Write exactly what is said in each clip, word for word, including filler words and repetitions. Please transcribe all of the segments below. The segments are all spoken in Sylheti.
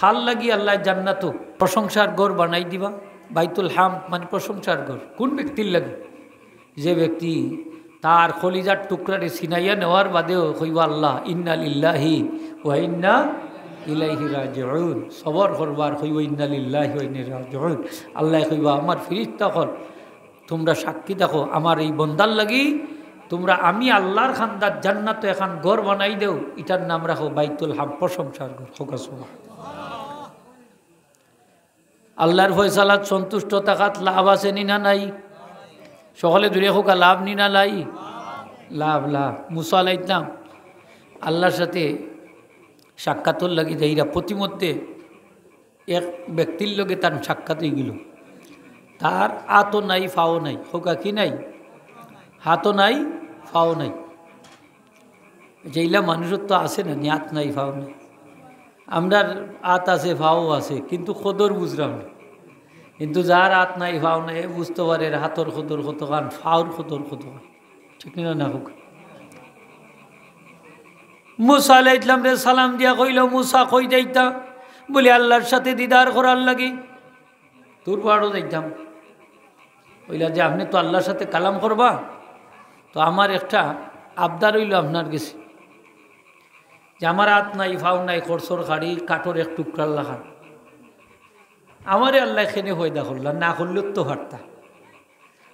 কার লাগি আল্লায় জান্নাতো প্রশংসার ঘর বানাই দিবা? বাইতুল হামদ মানে প্রশংসার ঘর। কোন ব্যক্তির লাগি? যে ব্যক্তি তার কলিজার টুকরারে ছিনাইয়া নেওয়ার বাদেও কইবা, "আল্লাহ, ইন্না লিল্লাহি ওয়া ইন্না ইলাইহি রাজিউন।" সবর করবার কইবা, "ইন্না লিল্লাহি ওয়া ইন্না ইলাইহি রাজিউন।" আল্লায় কইবা, "আমার ফিরিস্তা অকল, তুমরা সাক্ষী দেখো, আমার এই বন্দার লাগি তুমরা, আমি আল্লাহর খান্দাত জান্নাতো এখান ঘর বানাই দেও, ইটার নাম রাখো বাইতুল হামদ, প্রশংসার ঘর।" কউক্কা সুবহান। আল্লাহর ফয়সালাত সন্তুষ্ট থাকাত লাভ আছে নি না নাই? সকলে জুরে কউক্কা, লাভ নি না নাই? লাভ, লাভ। মুসা আলাইহিস সালাম আল্লাহর সাথে সাক্ষাতর লাগি যাইরা, পথিমধ্যে এক ব্যক্তির লগে তান সাক্ষাৎ অইগেলো। তার আতও নাই, ফাও নাই। কউক্কা, কি নাই? আতও নাই, ফাও নাই। যেইলা মানুষর তো আছে না নি, আত নাই, ফাও নাই। আমরার আত আছে, ফাও আছে, কিন্তু কদর বুঝরাম না। কিন্তু যার আত নাই, ফাও নাই, এ বুঝতো পারের আতর কদর কতখান, ফাওর কদর কতখান। ঠিক নি না, না কউক্কা? মুসা আলাইহিস সালামরে সালাম দিয়া কইলো, "মুসা, কই যাইতা?" বলে, "আল্লাহর সাথে দিদার করার লাগি তুর পাহাড়ো যাইতাম।" কইলা যে, "আপনে তো আল্লাহর সাথে কালাম করবা, তো আমার একটা আবদার অইলো আপনার গেছে, যে আমার আত নাই, ফাও নাই, খরচর খাড়ি, কাঠর এক টুকরার লাখান। আমারে আল্লায় কেনে পয়দা করলা, না করলেও তো পারতা।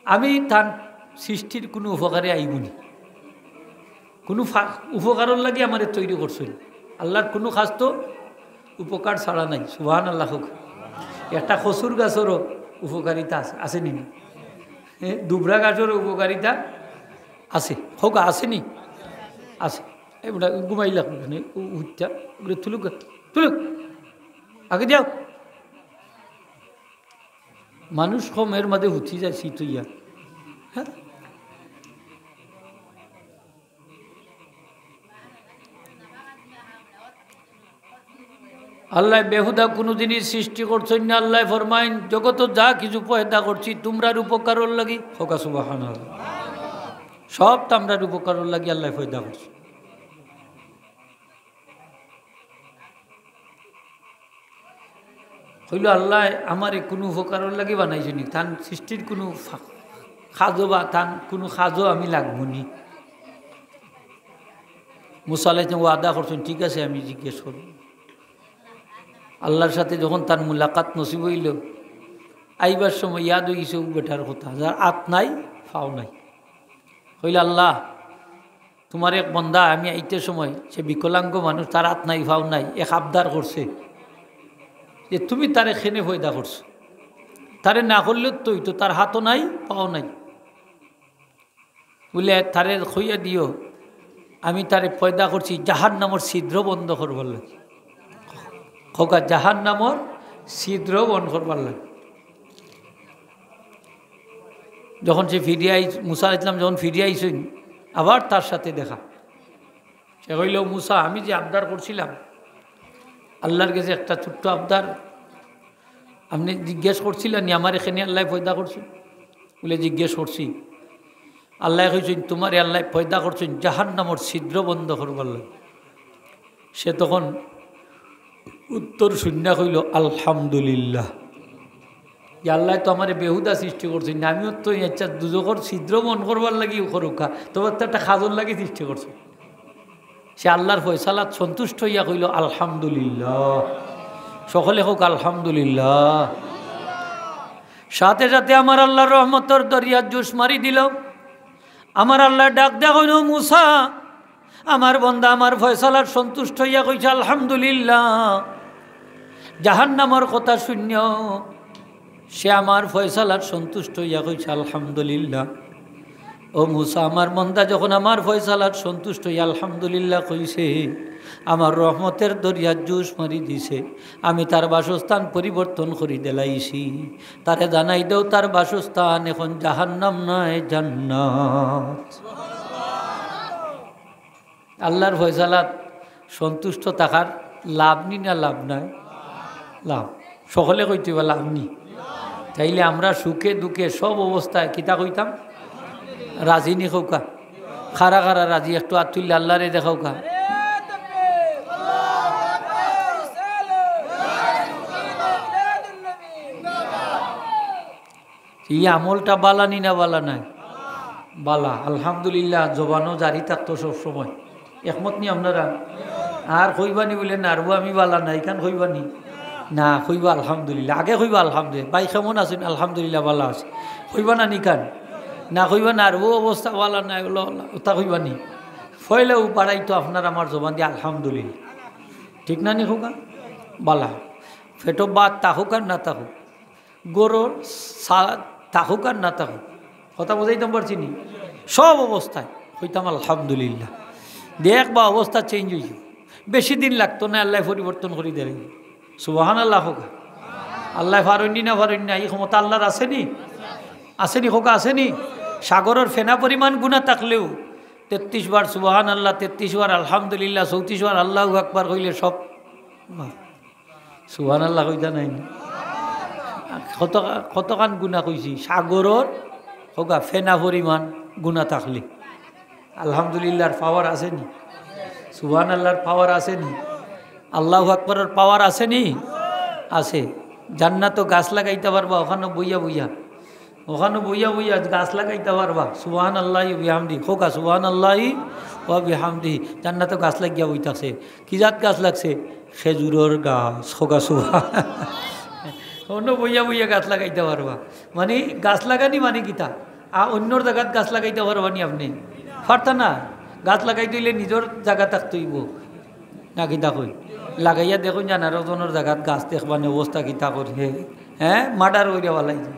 আমি তান সৃষ্টির কুনু উপকারে আইবো নি? কুনু ফা-, উপকারর লাগি আমারে তৈরি করছইন। আল্লাহর কুনু কাজ তো উপকার ছাড়া নাই।" সুবহানাল্লাহ কউক্কা। একটা কচুর গাছরও উপকারিতা আছে, আছে নি না? এ, দুবরা গাছরও উপকারিতা আছে। কউক্কা, আছে নি? আছে। এ বেটা ঘুমাইলা কুনখানে, উ-, উঠতা, ওগুলো তুলুক, তুলুক। আগে যাও। মানুষ কম, এর মাঝে হুতি যায় শীত অইয়া। হ্যাঁ? আল্লায় বেহুদা কুনু জিনিস সৃষ্টি করছইন না। আল্লায় ফরমাইন, "জগতো যা কিছু পয়দা করছি তুমরার উপকারর লাগি।" কউক্কা সুবহানাল্লাহ। সব তুমরার উপকারর লাগি আল্লায় পয়দা করছি। কইলো, "আল্লায় আমারে কুনু উপকারর লাগি বানাইছইন নি? তান সৃষ্টির কুনু ফা-, কাজো বা তান কুনু কাজো আমি লাগমু নি?" মুসা আলাইহিস সালাম ওয়াদা করছইন, "ঠিক আছে, আমি জিজ্ঞেস করমু।" আল্লাহর সাথে যখন তান মুলাকাত নসিব অইলো, আইবার সময় ইয়াদ অইগেছে অউ বেটার কথা, যার আত নাই, ফাও নাই। কইলো, "আল্লাহ, তুমার এক বন্দা, আমি আইতে সময়, সে বিকলাঙ্গ মানুষ, তার আত নাই, ফাও নাই, এক আবদার করছে যে তুমি তারে কেনে পয়দা করছো, তারে না করলেও তো অইতো, তার আতও নাই, ফাও নাই।" বলে, "তারে কইয়া দিও, আমি তারে পয়দা করছি জাহান্নামর ছিদ্র বন্ধ করবার লাগি।" কউক্কা, জাহান্নামর ছিদ্র বন্ধ করবার লাগি। যখন সে ফিরিয়া আইস-, মুসা আলাইহিস সালাম যখন ফিরিয়া আইছইন, আবার তার সাথে দেখা। সে কইলো, "মুসা, আমি যে আবদার করছিলাম আল্লাহর গেছে, একটা ছোট্ট আবদার, আপনে জিজ্ঞেস করছিলা নি আমারে কেনে আল্লায় পয়দা করছইন?" বলে, "জিজ্ঞেস করছি।" আল্লায় কইছইন, "তুমারে আল্লায় পয়দা করছইন জাহান্নামর ছিদ্র বন্ধ করবার লাগি।" সে তখন উত্তর শুনিয়া কইলো, "আলহামদুলিল্লাহ।" যে আল্লায় তো আমারে বেহুদা সৃষ্টি করছইন না, আমিও তো ইচ্ছা দুজখর ছিদ্র বন্ধ করবার লাগি করউক্কা, তবে তো একটা কাজর লাগি সৃষ্টি করছইন। সে আল্লাহর ফয়সালাত সন্তুষ্ট অইয়া কইলো, "আলহামদুলিল্লাহ।" সকলে কউক্কা, "আলহামদুলিল্লাহ।" সাথে সাথে আমার আল্লাহর রহমতর দরিয়ার জোশ মারি দিলো। আমার আল্লায় ডাক দেয়া কইলো, "মুসা, আমার বন্দা আমার ফয়সালাত সন্তুষ্ট অইয়া কইছে আলহামদুলিল্লাহ।" জাহান্নামর কথা শুনিয়াও সে আমার ফয়সালাত সন্তুষ্ট অইয়া কইছে আলহামদুলিল্লাহ। ও মুসা, আমার বন্দা যখন আমার ফয়সালাত সন্তুষ্ট অইয়া আলহামদুলিল্লাহ কইছে, আমার রহমতর দরিয়ার জোশ মারি দিছে, আমি তার বাসস্থান পরিবর্তন করি দিলাইছি। তারে জানাই দেও, তার বাসস্থান এখন জাহান্নাম নায়, জান্নাত। আল্লাহর ফয়সালাত সন্তুষ্ট থাকার লাভ নি না লাভ নাই? লাভ। সকলে কইতে অইবো, "লাভ নি।" তাইলে আমরা সুখে দুঃখে সব অবস্থায় কিতা কইতাম? রাজি নি কউক্কা। কারা কারা রাজি একটু আত তুলিয়া আল্লাহরে দেখাউক্কা। ই আমলটা বালা নি না বালা নায়? বালা, আলহামদুলিল্লাহ, জবানো জারি থাকতো সব সময়। একমত নি আপনারা? আর কইবা নি বুলে, "না রে বা, আমি বালা নায়", ইখান কইবা নি? না, কইবা আলহামদুলিল্লাহ। আগে কইবা আলহামদুলিল্লাহ। "ভাই কেমন আছইন?" "আলহামদুলিল্লাহ, বালা আছি।" কইবা না নি ইখান? না কইবা, "না রে বা, অবস্থা বালা নায়, অলা, অলা", ওটা কইবা নি? পয়লাউ বাড়াইতো আপনার আমার জবান দি আলহামদুলিল্লাহ। ঠিক না নি কউক্কা? বালা। পেটো ভাত থাকউক আর না থাকউক, ঘরো সা-, থাকউক আর না থাকউক, কথা বুঝাইতাম পারছি নি? সব অবস্থায় কইতাম আলহামদুলিল্লাহ। দেখবা অবস্থা change অইছে, বেশি দিন লাগতো না, আল্লায় পরিবর্তন করি দেয়। সুবহানাল্লাহ কউক্কা। আল্লায় পারইন নি না পারইন না, ই ক্ষমতা আল্লার আছে নি? আছে নি কউক্কা, আছে নি? সাগরর ফেনা পরিমাণ গুনা থাকলেও তেত্রিশ বার সুবহানাল্লাহ, তেত্রিশ বার আলহামদুলিল্লাহ, চৌত্রিশ বার আল্লাহু আকবার কইলে সব মাফ। সুবহানাল্লাহ কইতা নায় নি? কত, কতখান গুনা কইছি, সাগরর কউক্কা ফেনা পরিমাণ গুনা থাকলে আলহামদুলিল্লাহর power আছে নি? সুবহানাল্লাহর power আছে নি? আল্লাহু আকবারর power আছে নি? আছে। জান্নাতো গাছ লাগাইতা পারবা, ওখানো বইয়া বইয়া, ওখানো বইয়া বইয়া গাছ লাগাইতা পারবা। সুবহানাল্লাহি ওয়া বিহামদি, কউক্কা সুবহানাল্লাহি ওয়া বিহামদি। জান্নাতো গাছ লাগিয়া বই থাকছে। কি জাত গাছ লাগছে? খেজুরর গাছ। কউক্কা সুবহান। অনো বইয়া বইয়া গাছ লাগাইতা পারবা, মানে গাছ লাগানি মানে কিতা? আ, অইন্যর জাগাত গাছ লাগাইতা পারবা নি আপনে? পারতা না। গাছ লাগাইতে অইলে নিজর জাগা থাকতে অইবো। না কিতা কই? লাগাইয়া দেখইন যান, আরক জনর জাগাত গাছ দেখবা নি, অবস্থা কিতা করে, হ্যাঁ, murder করিয়া ফালাইছে।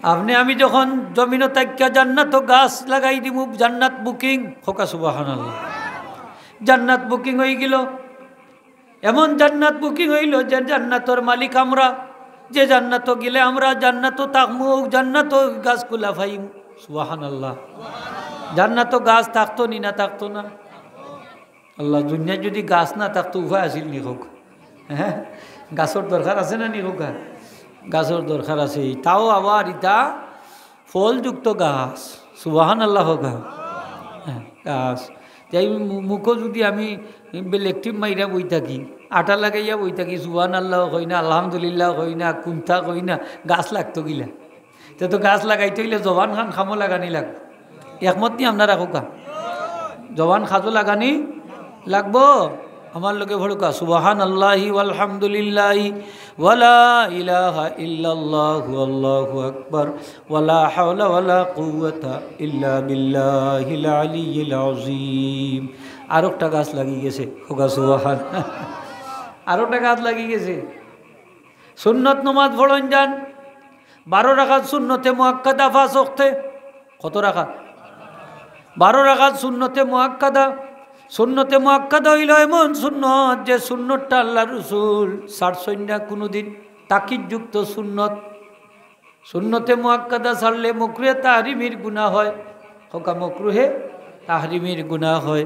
আপনে আমি যখন জমিনো থাকিয়া জান্নাতো গাছ লাগাই দিমু, জান্নাত booking, কউক্কা সুবহানাল্লাহ। জান্নাত booking অইগেলো, এমন জান্নাত booking অইলো যে জান্নাতর মালিক আমরা, যে জান্নাতো গেলে আমরা জান্নাতো থাকমু, অউ জান্নাতো গাছগুলা পাইমু। সুবহানাল্লাহ। জান্নাতো গাছ থাকতো নি না থাকতো না? আল্লাহ, দুনিয়াত যুদি গাছ না থাকতো, উপায় আছিল নি কউক্কা? হ্যাঁ, গাছর দরকার আছে না নি কউক্কা? গাছর দরকার আছে। তাও আবার ইতা ফলযুক্ত গাছ। সুবহানাল্লাহ কউক্কা। হ্যাঁ, গাছ। তাই মু-, মুখো যুদি আমি লেকটিপ মাইরা বই থাকি, আটা লাগাইয়া বই থাকি, সুবহানাল্লাহ কই না, আলহামদুলিল্লাহ কই না, কুন্তা কই না, গাছ লাগতো কিলা? তে তো গাছ লাগাইতে অইলে জবান খান কামো লাগানি লাগবো। একমত নি আপনারা কউক্কা? জবান কাজো লাগানি লাগবো। আমার লগে পড়উক্কা, সুবহানাল্লাহি ওয়ালহামদুলিল্লাহি ওয়ালা ইলাহা ইল্লাল্লাহু আল্লাহু আকবার ওয়ালা হাওলা ওয়ালা কুওয়াতা ইল্লা বিল্লাহিল আলিয়্যিল আযীম। আরোকটা গাছ লাগি গেছে, কউক্কা সুবহান। আরোকটা গাছ লাগি গেছে। সুন্নত নমাজ পড়ইন যান, বারো রাকাত সুন্নতে মুআক্কাদা পাঁচ ওয়াক্তে। কত রাকাত? বারো রাকাত সুন্নতে মুআক্কাদা। সুন্নতে মুআক্কাদা অইলো এমন সুন্নত, যে সুন্নতটা আল্লার রসুল ছাড়ছইন না কুনুদিন। তাকিদযুক্ত সুন্নত। সুন্নতে মুআক্কাদা ছাড়লে মকরুহে তাহরিমির গুনা হয়। কউক্কা মকরুহে তাহরিমির গুনা হয়।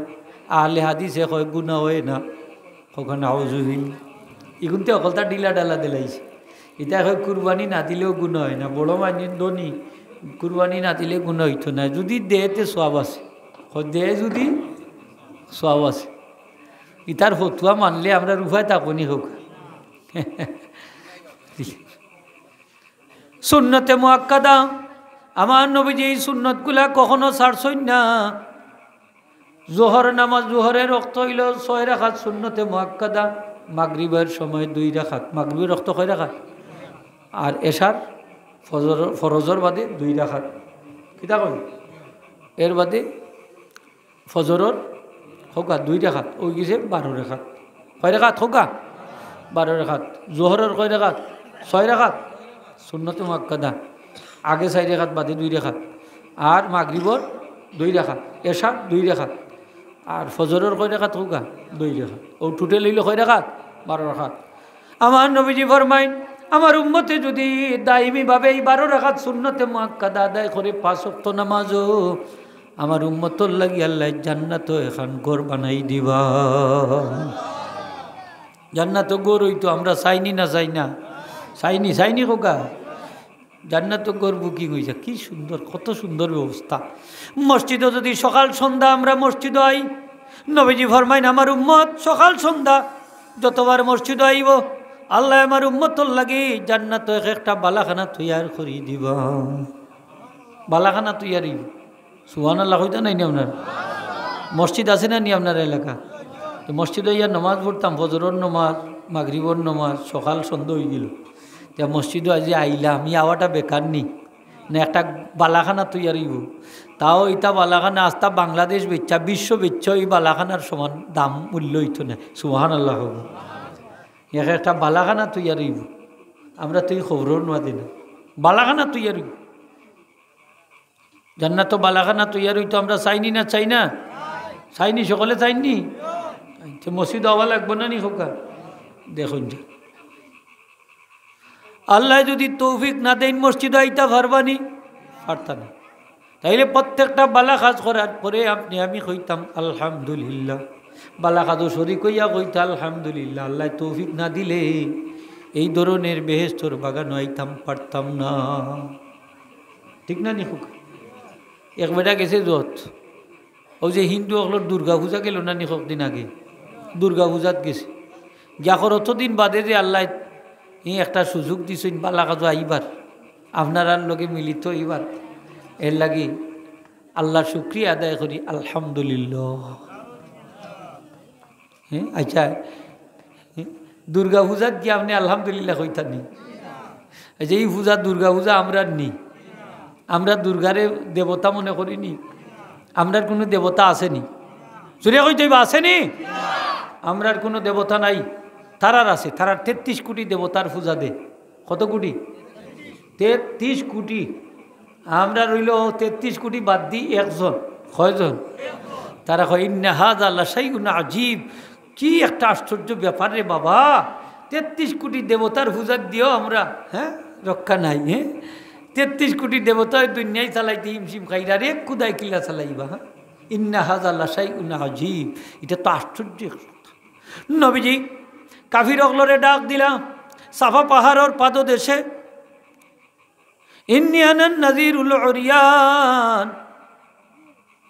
আহলে হাদিসে কয় গুনা হয় না। কউক্কা নাউজুবিল্লাহ। ইগুনতে হকলতা ঢিলা ঢালা দিলাইছে। ইতা কয় কুরবানি না দিলেও গুনা হয় না। বড় মাইনষে ধনী, কুরবানি না দিলে গুনা অইতো না। যুদি দেয় তে সওয়াব আছে। কয় দেয় যুদি সওয়াব আছে। ইতার ফতুয়া মানলে আমরার উপায় থাকবো নি কউক্কা। সুন্নতে মুআক্কাদা, আমার নবীজি ই সুন্নতগুলা কখনো ছাড়ছইন না। জোহর নামাজ, জোহরের ওয়াক্ত অইলো ছয় রাকাত সুন্নতে মুআক্কাদা, মাগরিবের সময় দুই রাকাত। মাগরিবের ওয়াক্ত কয় রাকাত? আর এশার, ফজর, ফরজর বাদে দুই রাকাত। কিতা কই? এর বাদে ফজরর কউক্কা দুই রাকাত, অই গেছে বারো রাকাত। কয় রাকাত কউক্কা? বারো রাকাত। জোহরর কয় রাকাত? ছয় রাকাত। সুন্নতে মুআক্কাদা। আগে চাইর রাকাত, বাদে দুই রাকাত। আর মাগরিবর দুই রাকাত, এশার দুই রাকাত। আর ফজরর কয় রাকাত কউক্কা? দুই রাকাত। অউ total অইলো কয় রাকাত? বারো রাকাত। আমার নবীজি ফরমাইন, আমার উম্মতে যুদি দাইমিভাবে ই বারো রাকাত সুন্নতে মুআক্কাদা আদায় করে পাঁচ ওয়াক্ত নামাজও, আমার উম্মতর লাগি আল্লায় জান্নাতো এখান ঘর বানাই দিবা। জান্নাতো ঘর অইতো আমরা চাই নি না চাই না? চাই নি, চাই নি কউক্কা? জান্নাতো ঘর booking অইছে, কি সুন্দর, কত সুন্দর ব্যবস্থা। মসজিদো যুদি সকাল সন্ধ্যা আমরা মসজিদো আই, নবীজি ফরমাইন, আমার উম্মত সকাল সন্ধ্যা যতবার মসজিদো আইবো, আল্লায় আমার উম্মতর লাগি জান্নাতো এক একটা বালাখানা তৈয়ার করি দিবা। বালাখানা তৈয়ার অইবো। সুবহানাল্লাহ কইতা নায় নি আপনারা? মসজিদ আছে না নি আপনারার এলাকা? তো মসজিদো আইয়া নমাজ পড়তাম, ফজরর নমাজ, মাগরিবর নমাজ, সকাল সন্ধ্যা অইগেলো। তে মসজিদো আজি আইলাম, ই আওয়াটা বেকার নি? না, একটা বালাখানা তৈয়ার অইবো। তাও ইতা বালাখানা আস্তা বাংলাদেশ বেচা, বিশ্ব বেচা, ই বালাখানার সমান দাম মূল্য অইতো না। সুবহানাল্লাহ কইবো। এক একটা বালাখানা তৈয়ার অইবো। আমরা তো ই খবরও নুয়া দিই না। বালাখানা তৈয়ার অইবো। জান্নাতো বালাখানা তৈয়ার অইতো আমরা চাই নি না চাই না? চাই নি, সকলে চাই নি? তে মসজিদো আওয়া লাগবো না নি কউক্কা? দেখইন যে আল্লায় যুদি তৌফিক না দেইন, মসজিদো আইতা পারবা নি? পারতা না। তাইলে প্রত্যেকটা বালা কাজ করার পরে আপনে আমি কইতাম আলহামদুলিল্লাহ, বালা কাজো শরিক অইয়া কইতা আলহামদুলিল্লাহ। আল্লায় তৌফিক না দিলে এই ধরনের বেহেস্তর বাগানো আইতাম পারতাম না। ঠিক না নি কউক্কা? এক বেটা গেছে যত, অউ যে হিন্দু অকলর দুর্গা পূজা গেলো না নি কতদিন আগে? দুর্গা পূজাত গেছে। গিয়া কর অতদিন বাদে যে আল্লায় ই একটা সুযোগ দিছইন বালা কাজো আইবার, আপনারার লগে মিলিত অইবার, এরলাগি আল্লার শুকরিয়া আদায় করি, আলহামদুলিল্লাহ। হ্যাঁ, আচ্ছা, হ্যাঁ, দুর্গা পূজাত গিয়া আপনে আলহামদুলিল্লাহ কইতা নি? আচ্ছা, ই পূজা দুর্গা পূজা আমরার নি? আমরা দুর্গারে দেবতা মনে করি নি? আমরার কুনু দেবতা আছে নি? জুরে কইতা অইবো, আছে নি? আমরার কুনু দেবতা নাই, তারার আছে। তারার তেত্রিশ কোটি দেবতার পূজা দে। কত কোটি? তেত্রিশ কোটি। আমরা রইলো তেত্রিশ কোটি বাদ দি একজন। কয়জন? তারা কয়, "ইন্না হাযা লাশাইউন আজীব।" কি একটা আশ্চর্য ব্যাপার রে বাবা, তেত্রিশ কোটি দেবতার পূজা দিও আমরা, হ্যাঁ, রক্ষা নাই, হ্যাঁ? তেত্রিশ কোটি দেবতায় দুনিয়ায় চালাইতে হিমশিম খাইরা রে, খুদায় কিলা চালাইবা, হ্যাঁ? ইন্না হাযা লাশাইউন আজীব, ইটা তো আশ্চর্য কথা। নবীজি কাফির অকলরে ডাক দিলা সাফা পাহাড়র পাদদেশে, "ইন্নী আনান নাযীরুল উরিয়ান,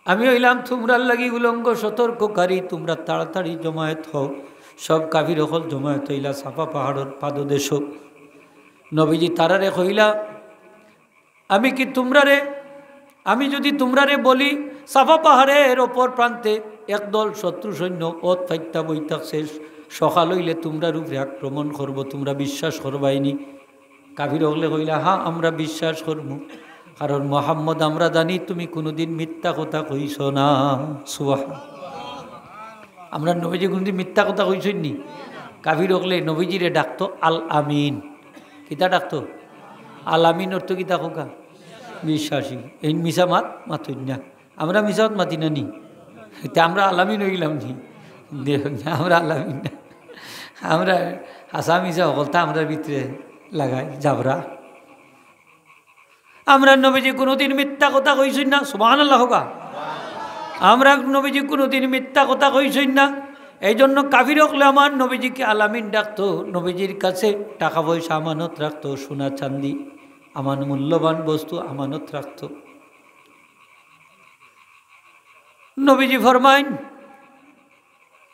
আমি অইলাম তুমরার লাগি উলঙ্গ সতর্ককারী, তুমরা তাড়াতাড়ি জমায়েত হও।" সব কাফির অকল জমায়েত অইলা সাফা পাহাড়র পাদদেশো। নবীজি তারারে কইলা, "আমি কি তুমরারে, আমি যুদি তুমরারে বলি, সাফা পাহাড়র অপর প্রান্তে একদল শত্রু সৈন্য অত ফাইত্তা বই থাকছে, সকাল অইলে তুমরার উপরে আক্রমণ করবো, তুমরা বিশ্বাস করবায়নি?" কাফির অকলে কইলা, "হ্যাঁ, আমরা বিশ্বাস করমু, কারণ মোহাম্মদ আমরা জানি তুমি কুনুদিন মিথ্যা কথা কইছো না।" সুবহান। আমরার নবীজি কুনুদিন মিথ্যা কথা কইছইন নি? কাফির অকলে নবীজিরে ডাকতো আল আমিন। কিতা ডাকতো? আল আমিন অর্থ কিতা কউক্কা? বিশ্বাসী। এইন মিছা মাত মাতইন না। আমরা মিছা মাত মাতি না নি? তে আমরা আল আমিন অইলাম নি? দেখইন, আমরা আল আমিন না। আমরা হাছা মিছা হকলতা আমরার ভিতরে লাগাই, জাবরা। আমরার নবীজি কুনুদিন মিথ্যা কথা কইছইন না, সুবহানাল্লাহ কউক্কা। আমরার নবীজি কুনুদিন মিথ্যা কথা কইছইন না। এইজন্য কাফির অকলে আমার নবীজিকে আল আমিন ডাকতো, নবীজির কাছে টাকা পয়সা আমানত রাখতো, সোনা চান্দি, আমান-, মূল্যবান বস্তু আমানত রাখতো। নবীজি ফরমাইন,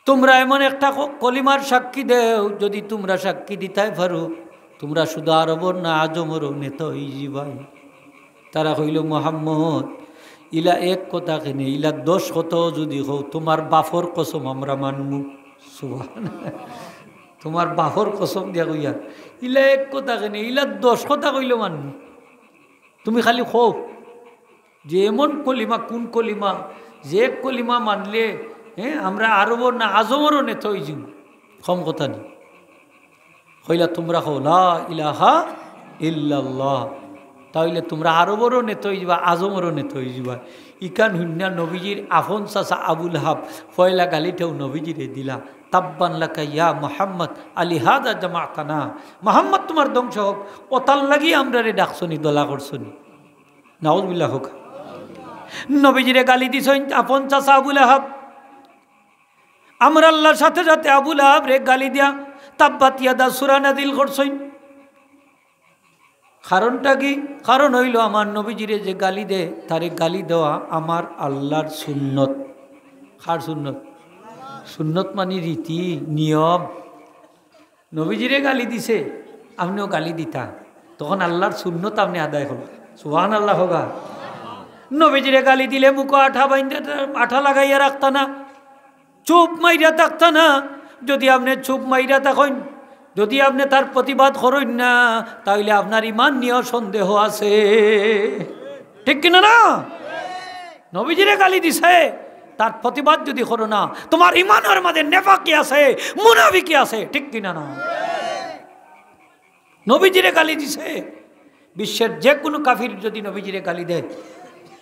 "তুমরা এমন একটা ক-, কলিমার সাক্ষী দেও, যুদি তুমরা সাক্ষী দিতায় পারো, তুমরা শুধু আরবর না, আজমরও নেতা অইযিবায়।" তারা কইলো, "মোহাম্মদ, ইলা এক কথা কেনে, ইলা দশ কথা যুদি কও, তুমার বাফর কসম আমরা মানমু।" সুবহান। তুমার বাফর কসম দিয়া কইয়ার, ইলা এক কথা কেনে, ইলা দশ কথা কইলেও মানমু। তুমি খালি কও যে এমন কলিমা, কুন কলিমা, যে এক কলিমা মানলে, হ্যাঁ, আমরা আরবর না আজমরও নেতা অইযিমু। কম কথা নি। কইলা, "তুমরা কও, লা ইলাহা ইল্লাল্লাহ।" তা অইলে তুমরা আরবরও নেতা অইযিবা, আজমরও নেতা অইযিবা। ইখান হুনিয়া নবীজির আফন চাচা আবু লাহাব পয়লা গালিটাউ নবীজিরে দিলা, "তাব্বান লাকা ইয়া মুহাম্মদ, আলিহাযা জামাতানা।" মুহাম্মদ, তুমার ধ্বংস হোক, অতার লাগি আমরারে ডাকছো নি, দলা করছো নি। নাউজুবিল্লাহ কউক্কা। নবীজিরে গালি দিছইন আফন চাচা আবু লাহাব। আমরার আল্লার সাথে সাথে আবু লাহাবরে গালি দিয়া তাব্বাত ইয়াদা সূরা নাজিল করছইন। কারণটা কি? কারণ অইলো আমার নবীজিরে যে গালি দেয়, তারে গালি দেওয়া আমার আল্লার সুন্নত। কার সুন্নত? সুন্নত মানি রীতি, নিয়ম। নবীজিরে গালি দিছে, আপনেও গালি দিতা, তখন আল্লার সুন্নত আপনে আদায় করবা। সুবহানাল্লাহ কউক্কা। নবীজিরে গালি দিলে মুখো আঠা বাইন্ধা, আঠা লাগাইয়া রাখতা না, চুপ মাইরা থাকতা না। যুদি আপনে চুপ মাইরা থাকইন, যুদি আপনে তার প্রতিবাদ করইন না, তাইলে আপনার ইমান নিয়াও সন্দেহ আছে। ঠিক কিনা না? নবীজিরে গালি দিছে, তার প্রতিবাদ যুদি করো না, তুমার ইমানর মাঝে নেফাকি আছে, মুনাফিকি আছে। ঠিক কিনা না? নবীজিরে গালি দিছে, বিশ্বের যে কুনু কাফির যুদি নবীজিরে গালি দেয়,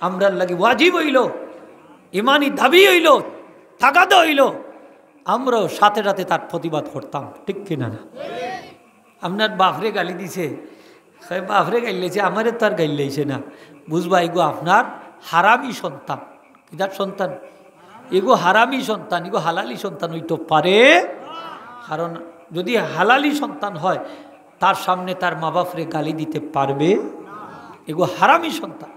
আমরার লাগি ওয়াজিব অইলো, ইমানি দাবি অইলো, তাগাদা অইলো, আমরাও সাথে সাথে তার প্রতিবাদ করতাম। ঠিক কিনা না? আপনার বাফরে গালি দিছে, কয়, "বাফরে গাইল্লাইছে, আমারে তো আর গাইল্লাইছে না।" বুঝবা, ইগু আপনার হারামি সন্তান। কিতার সন্তান? ইগু হারামি সন্তান, ইগু হালালি সন্তান অইতো পারে। কারণ যুদি হালালি সন্তান হয়, তার সামনে তার মা বাফরে গালি দিতে পারবে? ইগু হারামি সন্তান।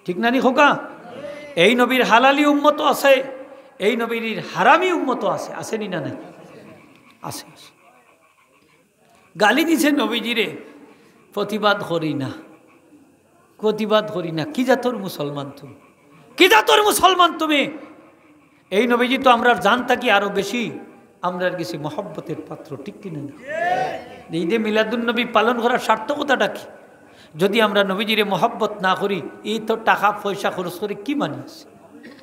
ঠিক না নি কউক্কা? এই নবীর হালালি উম্মত আছে, এই নবীর হারামি উম্মত আছে, আছে নি না নাই? আছে, আছে। গালি দিছে নবীজিরে, প্রতিবাদ করি না, প্রতিবাদ করি না। কি জাতর মুসলমান তুমি? কি জাতর মুসলমান তুমি? এই নবীজি তো আমরার জান থাকি আরো বেশি আমরার গেছে মহব্বতের পাত্র, ঠিক কিনা না? ঈদে মিলাদুন নবী পালন করার সার্থকতাটা কি? যুদি আমরা নবীজিরে মহব্বত না করি, এই তো টাকা পয়সা খরচ করি কি মানে আছে?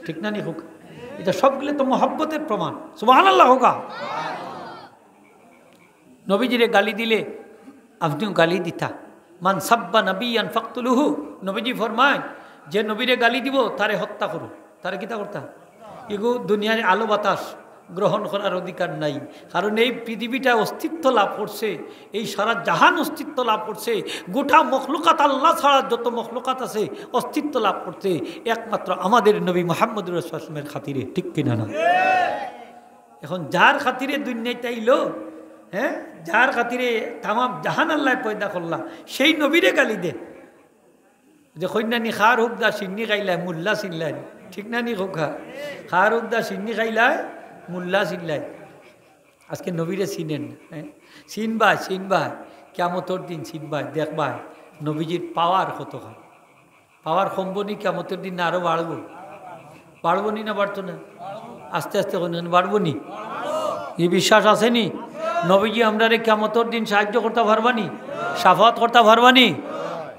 ঠিক না নি কউক্কা? ইতা সবগুলা তো মহব্বতের প্রমাণ। সুবহানাল্লাহ কউক্কা। নবীজিরে গালি দিলে আপনেও গালি দিতা। মান সাব্বা নাবিয়ান ফাকতুলুহু। নবীজি ফরমায়, যে নবীরে গালি দিবো, তারে হত্যা করো। তারে কিতা করতা? ইগু দুনিয়ার আলো বাতাস গ্রহণ করার অধিকার নাই। কারণ এই পৃথিবীটা অস্তিত্ব লাভ করছে, এই সারা জাহান অস্তিত্ব লাভ করছে, গোটা মখলুকাত, আল্লাহ ছাড়া যত মখলুকাত আছে অস্তিত্ব লাভ করছে একমাত্র আমাদের নবী মুহাম্মদুর রাসূলুল্লাহর খাতিরে। ঠিক কিনা না? এখন যার খাতিরে দুনিয়াত আইলো, হ্যাঁ, যার খাতিরে তামাম জাহান আল্লায় পয়দা করলা, সেই নবীরে গালি দে। যে কইন না নি, "খার হুকদা শিন্নি খাইলায়, মুল্লা চিনলায়।" ঠিক না নি কউক্কা? "খার হুকদা শিন্নি খাইলায়, মুল্লা চিনলায়।" আজকে নবীরে চিনেন না, হ্যাঁ? চিনবায়, চিনবায়, কিয়ামতর দিন চিনবায়, দেখবায় নবীজির পাওয়ার কতখান। পাওয়ার কমবো নি কিয়ামতর দিন, না আরো বাড়বো? বাড়বো নি না বাড়তো না? আস্তে আস্তে কইন, কইন বাড়বো নি? ই বিশ্বাস আছে নি? নবীজি আমরারে কিয়ামতর দিন সাহায্য করতা পারবা নি? শাফাআত করতা পারবা নি?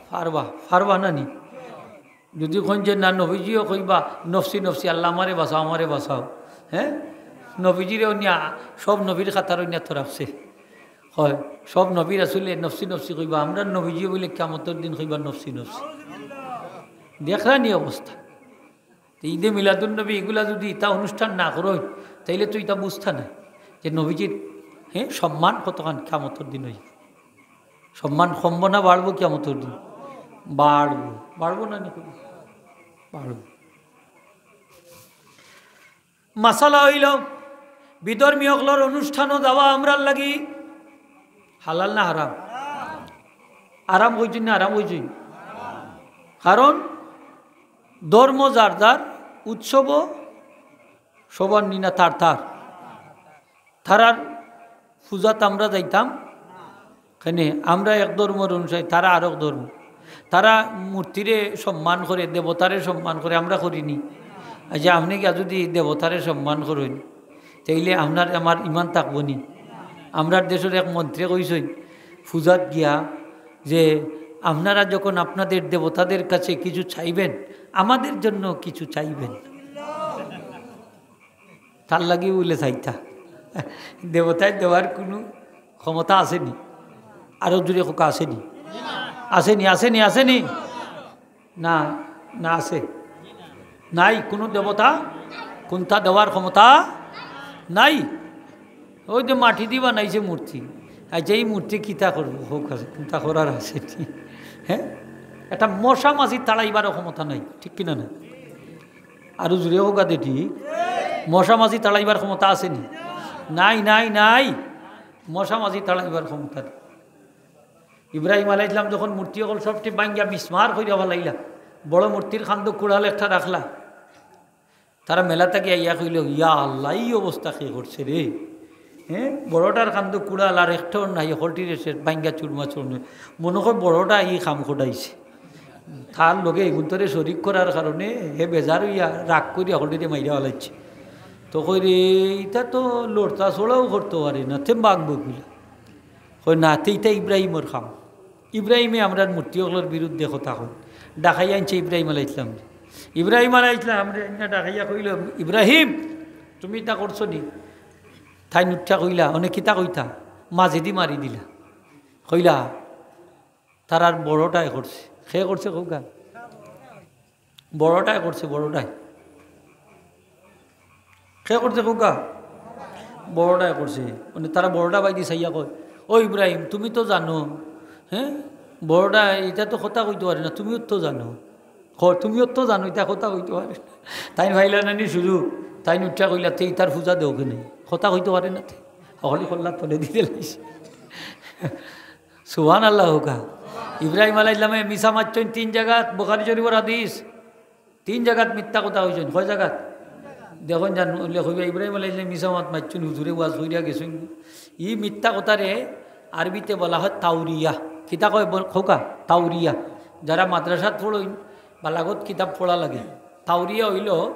পারবা, পারবা না নি? যুদি কইন যে না, নবীজিও কইবা, "নফসি নফসি, আল্লাহ আমারে বাঁচাও, আমারে বাঁচাও।" হ্যাঁ, নবীজিরেও নিয়া, সব নবীর খাতারও নিয়া তো রাখছে। হয়, সব নবী রাসূলে নফসি নফসি কইবা, আমরার নবীজিও বুলে কিয়ামতর দিন কইবা নফসি নফসি। দেখরা নি অবস্থা? তো ঈদে মিলাদুন নবী ইগুলা যুদি ইতা অনুষ্ঠান না করইন, তাইলে তো ইতা বুঝতা নায় যে নবীজির, হ্যাঁ, সম্মান কতখান কিয়ামতর দিন অইবো। সম্মান কমবো না বাড়বো কিয়ামতর দিন? বাড়বো। বাড়বো না নি? বাড়বো। মাসালা অইলো, বিধর্মী অকলর অনুষ্ঠানো যাওয়া আমরার লাগি হালাল না হারাম? হারাম কইছইন না হারাম কইছইন? কারণ ধর্ম যার যার, উৎসবও সবার নি না তার তার। তারার পূজাত আমরা যাইতাম কেনে? আমরা এক ধর্মর অনুসারী, তারা আরক ধর্ম। তারা মূর্তিরে সম্মান করে, দেবতারে সম্মান করে, আমরা করি নি? আচ্ছা, আপনে গিয়া যুদি দেবতারে সম্মান করইন, তাইলে আপনার আমার ইমান থাকবো নি? আমরার দেশর এক মন্ত্রী কইছইন পূজাত গিয়া যে, "আপনারা যখন আপনাদের দেবতাদের কাছে কিছু চাইবেন, আমাদের জন্য কিছু চাইবেন।" তার লাগি বুলে চাইতা। দেবতায় দেওয়ার কুনু ক্ষমতা আছে নি? আরো জুরে কউক্কা, আছে নি? আছে নি, আছে নি, আছে নি? না, না আছে। নাই, কুনু দেবতা কুন্তা দেওয়ার ক্ষমতা নাই। ওই যে মাটি দি বানাইছে মূর্তি। আচ্ছা, এই মূর্তি কিতা করবো? কউক্কা, কুন্তা করার আছে নি? হ্যাঁ? একটা মশা মাছি তাড়াইবার ক্ষমতা নাই, ঠিক কিনা না? আরো জুরে কউক্কা দেখি, মশা মাছি তাড়াইবার ক্ষমতা আছে নি? নাই, নাই, নাই, মশা মাছি তাড়াইবার ক্ষমতা নাই। ইব্রাহিম আলাইহিস সালাম যখন মূর্তি অকল সবটি ভাঙ্গিয়া মিসমার করিয়া ফালাইলা, বড় মূর্তির কান্দো কুড়াল একটা রাখলা, তারা মেলা থাকি আইয়া কইল, "ইয়া আল্লাহ, এই অবস্থা কে করছে রে?" হ্যাঁ, বড়টার কান্দো কুড়াল আর একটাও নাই, হকলটিরে শেষ ভাঙ্গা চুরমা চুরমা। মনো কয় বড়টা ই কাম করাইছে। তার লগে এগুন্তরে শরিক করার কারণে হে বেজার অইয়া রাগ করি হকলটিরে মাইরা ফালাইছে। তো কয় রে, ইটা তো লড়তা চড়াও করতো পারে না, তে ভাঙ্গবো কিলা? কয় না, তে ইটা ইব্রাহিমর কাম। ইব্রাহিমে আমরার মূর্তি অকলর বিরুদ্ধে কথা কয়। ডাকাইয়া আনছে ইব্রাহিম আলাইহিস সালামরে। ইব্রাহিম আলাইহিস সালামরে আনিয়া ডাকাইয়া কইল, "ইব্রাহিম, তুমি ইটা করছো নি?" তাইন উঠিয়া কইলা, "অনে কিতা কইতা?" মাজেদি মারি দিলা। কইলা, "তারার বড়টায় করছে।" কে করছে কউক্কা? বড়টায় করছে, বড়টায়। কে করছে কউক্কা? বড়টায় করছে। মানে তারা বড়টা বাইদি চাইয়া কয়, "ও ইব্রাহিম, তুমি তো জানো, হ্যাঁ, বড়টা ইটা তো কথা কইতো পারে না, তুমিও তো জানো।" কয়, "তুমিও তো জানো, ইটা কথা কইতো পারে না।" তাইন পাইলা না নি সুযোগ, তাইন উঠিয়া কইলা, "তে ইতার পূজা দেও কেনে? কথা কইতো পারে না তে।" হকলে কল্লা তলে দিতে লাগছে। সুবহানাল্লাহ কউক্কা। ইব্রাহিম আলাইহিস সালামে মিছা মাতছইন তিন জাগাত, বুখারী শরীফর হাদিস। তিন জাগাত মিথ্যা কথা কইছইন। কয় জাগাত? দেখইন যান, অইলে কইবা, "ইব্রাহিম আলাইহিস সালামে মিছা মাত মাতছইন, হুজুরে ওয়াজ করিয়া গেছইন।" ই মিথ্যা কথারে আরবিতে বলা হয় তাউরিয়া। কিতা কয় বল-, কউক্কা? তাউরিয়া। যারা মাদ্রাসাত পড়ইন, বালাগত কিতাব পড়া লাগে। তাউরিয়া অইলো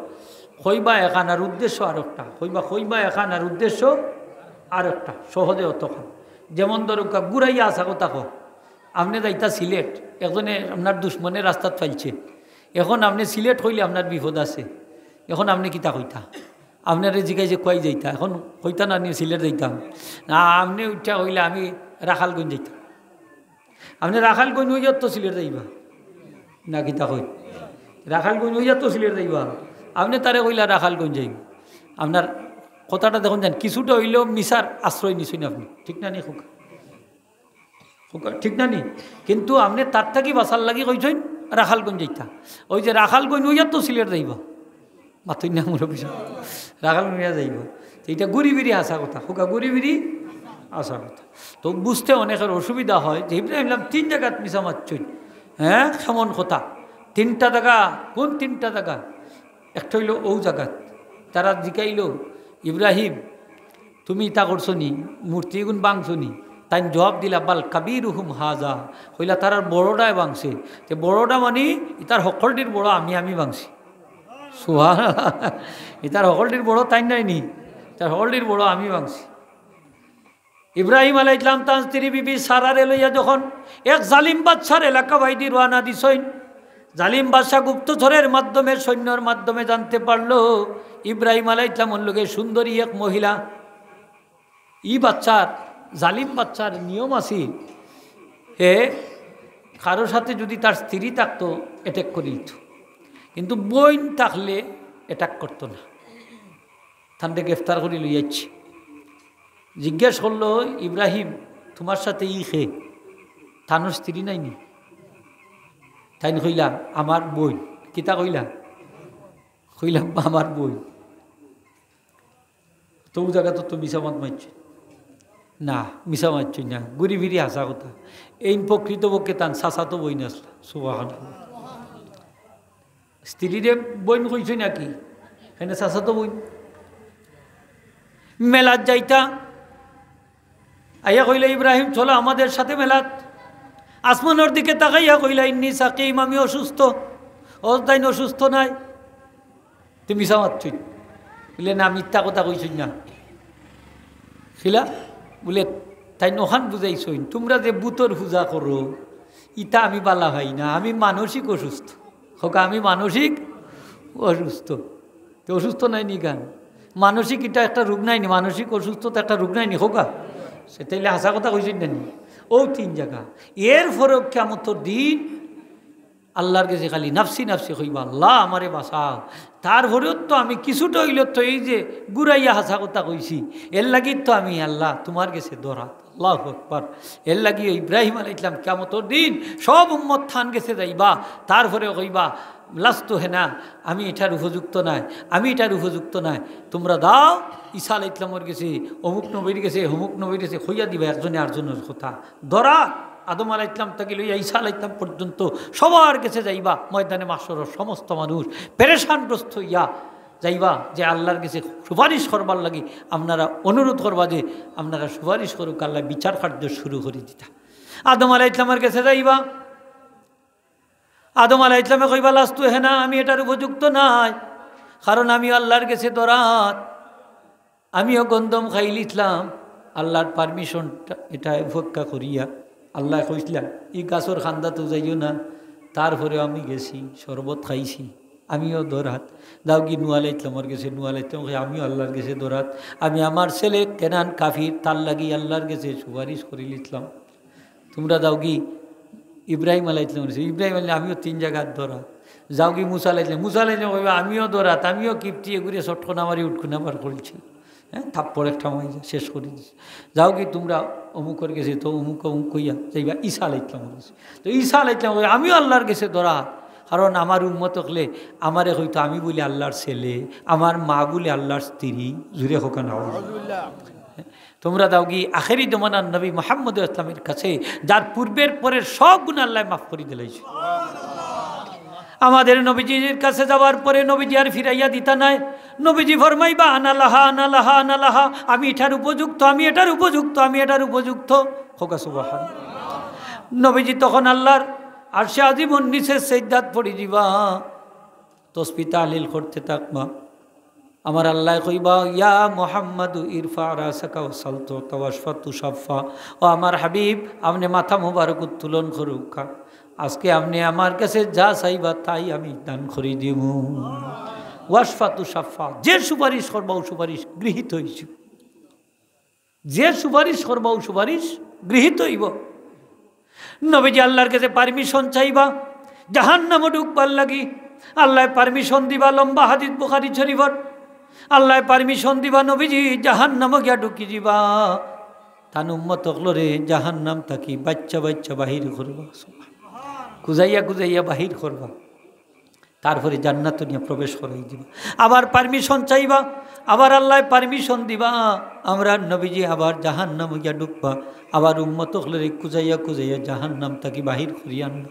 কইবা এখান আর উদ্দেশ্য আরোকটা। কইবা, কইবা এখান আর উদ্দেশ্য আরোকটা। সহজে অতখান। যেমন ধরউক্কা, ঘুরাইয়া হাছা কথা কও। আপনে যাইতা সিলেট, একজনে আপনার দুশমনে রাস্তাত ফালাইছে। এখন আপনে সিলেট কইলে আপনার বিপদ আছে। এখন আপনে কিতা কইতা? আপনারে জিগাইছে কই যাইতা, এখন কইতা না নি সিলেট যাইতাম। না, আপনে উঠিয়া কইলা, "আমি রাখালগঞ্জ যাইতাম।" আপনে রাখালগঞ্জ অইয়া তো সিলেট যাইবা না, কিতা কই? রাখালগঞ্জ অইয়া তো সিলেট যাইবা। আপনে তারে কইলা রাখালগঞ্জ যাইবা। আপনার কথাটা দেখইন যান, কিছুটা অইলেও মিছার আশ্রয় নিছইন আপনে, ঠিক না নি কউক্কা? কউক্কা, ঠিক না নি? কিন্তু আপনে তার থাকি বাঁচার লাগি কইছইন রাখালগঞ্জ যাইতা। ওই যে রাখালগঞ্জ অইয়া তো সিলেট যাইবা। মাতইন না মুরব্বি সাব। রাখালগঞ্জ অইয়া যাইবা। তো ইটা ঘুরি ফিরি হাছা কথা। কউক্কা, ঘুরি ফিরি হাছা কথা। তো বুঝতে অনেকের অসুবিধা হয় যে ইব্রাহিম আলাইহিস সালাম তিন জাগাত মিছা মাতছইন। হ্যাঁ, কেমন কথা? তিনটা জাগা, কোন তিনটা জাগা? একটা অইলো অউ জাগাত। তারা জিকাইলো, "ইব্রাহিম, তুমি ইতা করছো নি? মূর্তি ইগুন ভাঙছো নি?" তাইন জবাব দিলা, "বাল কাবিরুহুম হাজা।" কইলা, "তারার বড়টায় ভাঙছে।" তে বড়টা মানি ইতার হকলটির বড় আমি, আমি ভাঙছি। সুবহানাল্লাহ। ইতার হকলটির বড় তাইন নায় নি? ইতার হকলটির বড় আমি ভাঙছি। ইব্রাহিম আলাইহিস সালাম তান স্ত্রী বিবি সারারে লইয়া যখন এক জালিম বাদশার এলাকা বাইদি রওয়ানা দিছইন, জালিম বাদশা গুপ্তচরের মাধ্যমে, সৈন্যর মাধ্যমে জানতে পারলো ইব্রাহিম আলাইহিস সালামর লগে সুন্দরী এক মহিলা। ই বাদশার, জালিম বাদশার নিয়ম আছিল, এ কারোর সাথে যদি তার স্ত্রী থাকতো, অ্যাটাক করিলিতো, কিন্তু বইন থাকলে অ্যাটাক করতো না। তানরে গ্রেফতার করি লইয়া আইছে। জিজ্ঞেস করলো, "ইব্রাহিম, তুমার সাথে ই কে? তানর স্ত্রী নায় নি?" তাইন কইলা, "আমার বইন।" কিতা কইলা? কইলা, "আমার বইন।" তো অউ জাগাত তো মিছা মাত মাতছে না, মিছা মাতছে না, ঘুরি ফিরি হাছা কথা। এইন প্রকৃতপক্ষে তান চাচাতো বইন আছলা। সুবহানাল্লাহ। স্ত্রীরে বইন কইছে নাকি? এনে চাচাতো বইন। মেলাত যাইতা। আইয়া কইলা, "ইব্রাহিম, চলো আমাদের সাথে মেলাত।" আসমানর দিকে তাকাইয়া কইলা, "ইন্নি সাকিম, আমি অসুস্থ।" অউ তাইন অসুস্থ নায়। তে মিছা মাতছইন। বুলে, "না, মিথ্যা কথা কইছইন না।" কিলা? বুলে, তাইন অখান বুঝাইছইন, "তুমরা যে বুতর পূজা করো, ইতা আমি বালা পাই না, আমি মানসিক অসুস্থ।" কউক্কা, "আমি মানসিক অসুস্থ।" তে অসুস্থ নায় নি কেনে? মানসিক ইটা একটা রোগ নায় নি? মানসিক অসুস্থতা একটা রোগ নায় নি? কউক্কা, সে তাইলে হাছা কথা কইছইন না নি? অউ তিন জাগা। এর পরেও কিয়ামতর দিন আল্লার গেছে খালি নাফসি নাফসি কইবা, "আল্লা, আমারে বাঁচাও।" তারপরেও তো আমি কিছুটা অইলেও তো এই যে ঘুরাইয়া হাছা কথা কইছি, এর লাগি তো আমি, আল্লা, তুমার গেছে ধরা। আল্লাহু আকবার। এর লাগি ইব্রাহিম আলাইহিস সালাম কিয়ামতর দিন সব উম্মত তান গেছে যাইবা, তারপরে কইবা, "লাস্তু হেনা, আমি ইটার উপযুক্ত নায়, আমি ইটার উপযুক্ত নায়। তুমরা যাও ঈসা আলাইহিস সালামর গেছে, অমুক নবীর গেছে, অমুক নবীর গেছে," কইয়া দিবা একজনে আরজনর কথা। ধরা, আদম আলাইহিস সালাম থাকি লইয়া ঈসা আলাইহিস সালাম পর্যন্ত সবার গেছে যাইবা। ময়দানে মাহশরর সমস্ত মানুষ পেরেশানগ্রস্ত অইয়া যাইবা যে আল্লাহর গেছে সুপারিশ করবার লাগি আপনারা অনুরোধ করবা যে আপনারা সুপারিশ করুক, আল্লায় বিচার কার্য শুরু করি দিতা। আদম আলাইহিস সালামর গেছে যাইবা, আদম আলাইহিস সালামে কইবা, "লাস্তু হেনা, আমি এটার উপযুক্ত নায়, কারণ আমিও আল্লাহর গেছে দরাত, আমিও গন্ধম খাইলিছলাম।" আল্লাহর পারমিশনটা এটা উপেক্ষা করিয়া আল্লায় কইছলা, "ই গাছর কান্দাত যাইও না।" তারপরেও আমি গেছি, শরবত খাইছি, আমিও দরাত। যাওগি নূহ আলাইহিস সালামর গেছে, নূহ আলাইহিস সালামে কইন, "আমিও আল্লাহর গেছে দরাত, আমি আমার ছেলে কেনান কাফির, তার লাগি আল্লাহর গেছে সুপারিশ করিলিছলাম।" তুমরা যাওগি ইব্রাহিম আলাইহিস সালামর গেছে, ইব্রাহিম আলাইহিস সালাম, "আমিও তিন জাগাত দরাত।" যাওগি মুসা আলাইহিস সালাম, মুসা আলাইহিস সালামে কইবা, "আমিও দরাত, আমিও কিবতি এগুরে চটকনা মারি উঠকুনা বার করছি।" হ্যাঁ, থাপ্পড় একটা মারি শেষ করি দিছে। যাওগি তুমরা অমুকর গেছে, তো অমুক অমুক কইয়া যাইবা ঈসা আলাইহিস সালামর গেছে। তো ঈসা আলাইহিস সালামে কইবা, "আমিও আল্লাহর গেছে দরাত, কারণ আমার উম্মত অকলে আমারে কইতো আমি বলে আল্লাহর ছেলে, আমার মা বলে আল্লাহর স্ত্রী।" জুরে কউক্কা না। তুমরা যাওগি আখেরি জমানার নবী মুহাম্মদ ইসলামের কাছে, যার পূর্বের পরের সব গুনাহ আল্লায় মাফ করি দিলাইছে। আমাদের নবীজির কাছে যাওয়ার পরে নবীজি আর ফিরাইয়া দিতা নায়। নবীজি ফরমাইবা, "আনা লাহা, আনা লাহা, আনা লাহা, আমি এটার উপযুক্ত, আমি এটার উপযুক্ত, আমি এটার উপযুক্ত।" কউক্কা সুবহান। নবীজি তখন আল্লাহর আরশে আজিমর নিচে সেজদাত পড়ি দিবা, তসবি তাহলিল করতে থাকবা। আমার আল্লায় কইবা, "ইয়া মুহাম্মাদু ইরফা রাসাকা ওয়াসাল তুতা ওয়াশফা তুশাফা।" ও আমার হাবিব, আপনে মাথা মুবারক উত্তোলন করউক্কা। আজকে আপনে আমার কাছে যা চাইবা তাই আমি দান করি দিমু। ওয়াশফা তুশাফা, যে সুপারিশ করবা ও সুপারিশ গৃহীত অইছে। যে সুপারিশ করবা ও সুপারিশ গৃহীত অইবো। নবীজি আল্লাহর কাছে পারমিশন চাইবা জাহান্নামো ঢুকবার লাগি, আল্লায় পারমিশন দিবা। লম্বা হাদিস বুখারী শরীফর, আল্লায় পারমিশন দিবা, নবীজি জাহান্নামো গিয়া ঢুকি দিবা। তান উম্মত অকলরে জাহান্নাম থাকি বাইচ্চা বাইচ্চা বাহির করবা, কুজাইয়া কুজাইয়া বাহির করবা। তারপরে জান্নাতো নিয়া প্রবেশ করাই দিবা। আবার পারমিশন চাইবা, আবার আল্লায় পারমিশন দিবা, আমরার নবীজি আবার জাহান্নামো গিয়া ঢুকবা, আবার উম্মত অকলরে কুজাইয়া কুজাইয়া জাহান্নাম থাকি বাহির করি আনবা,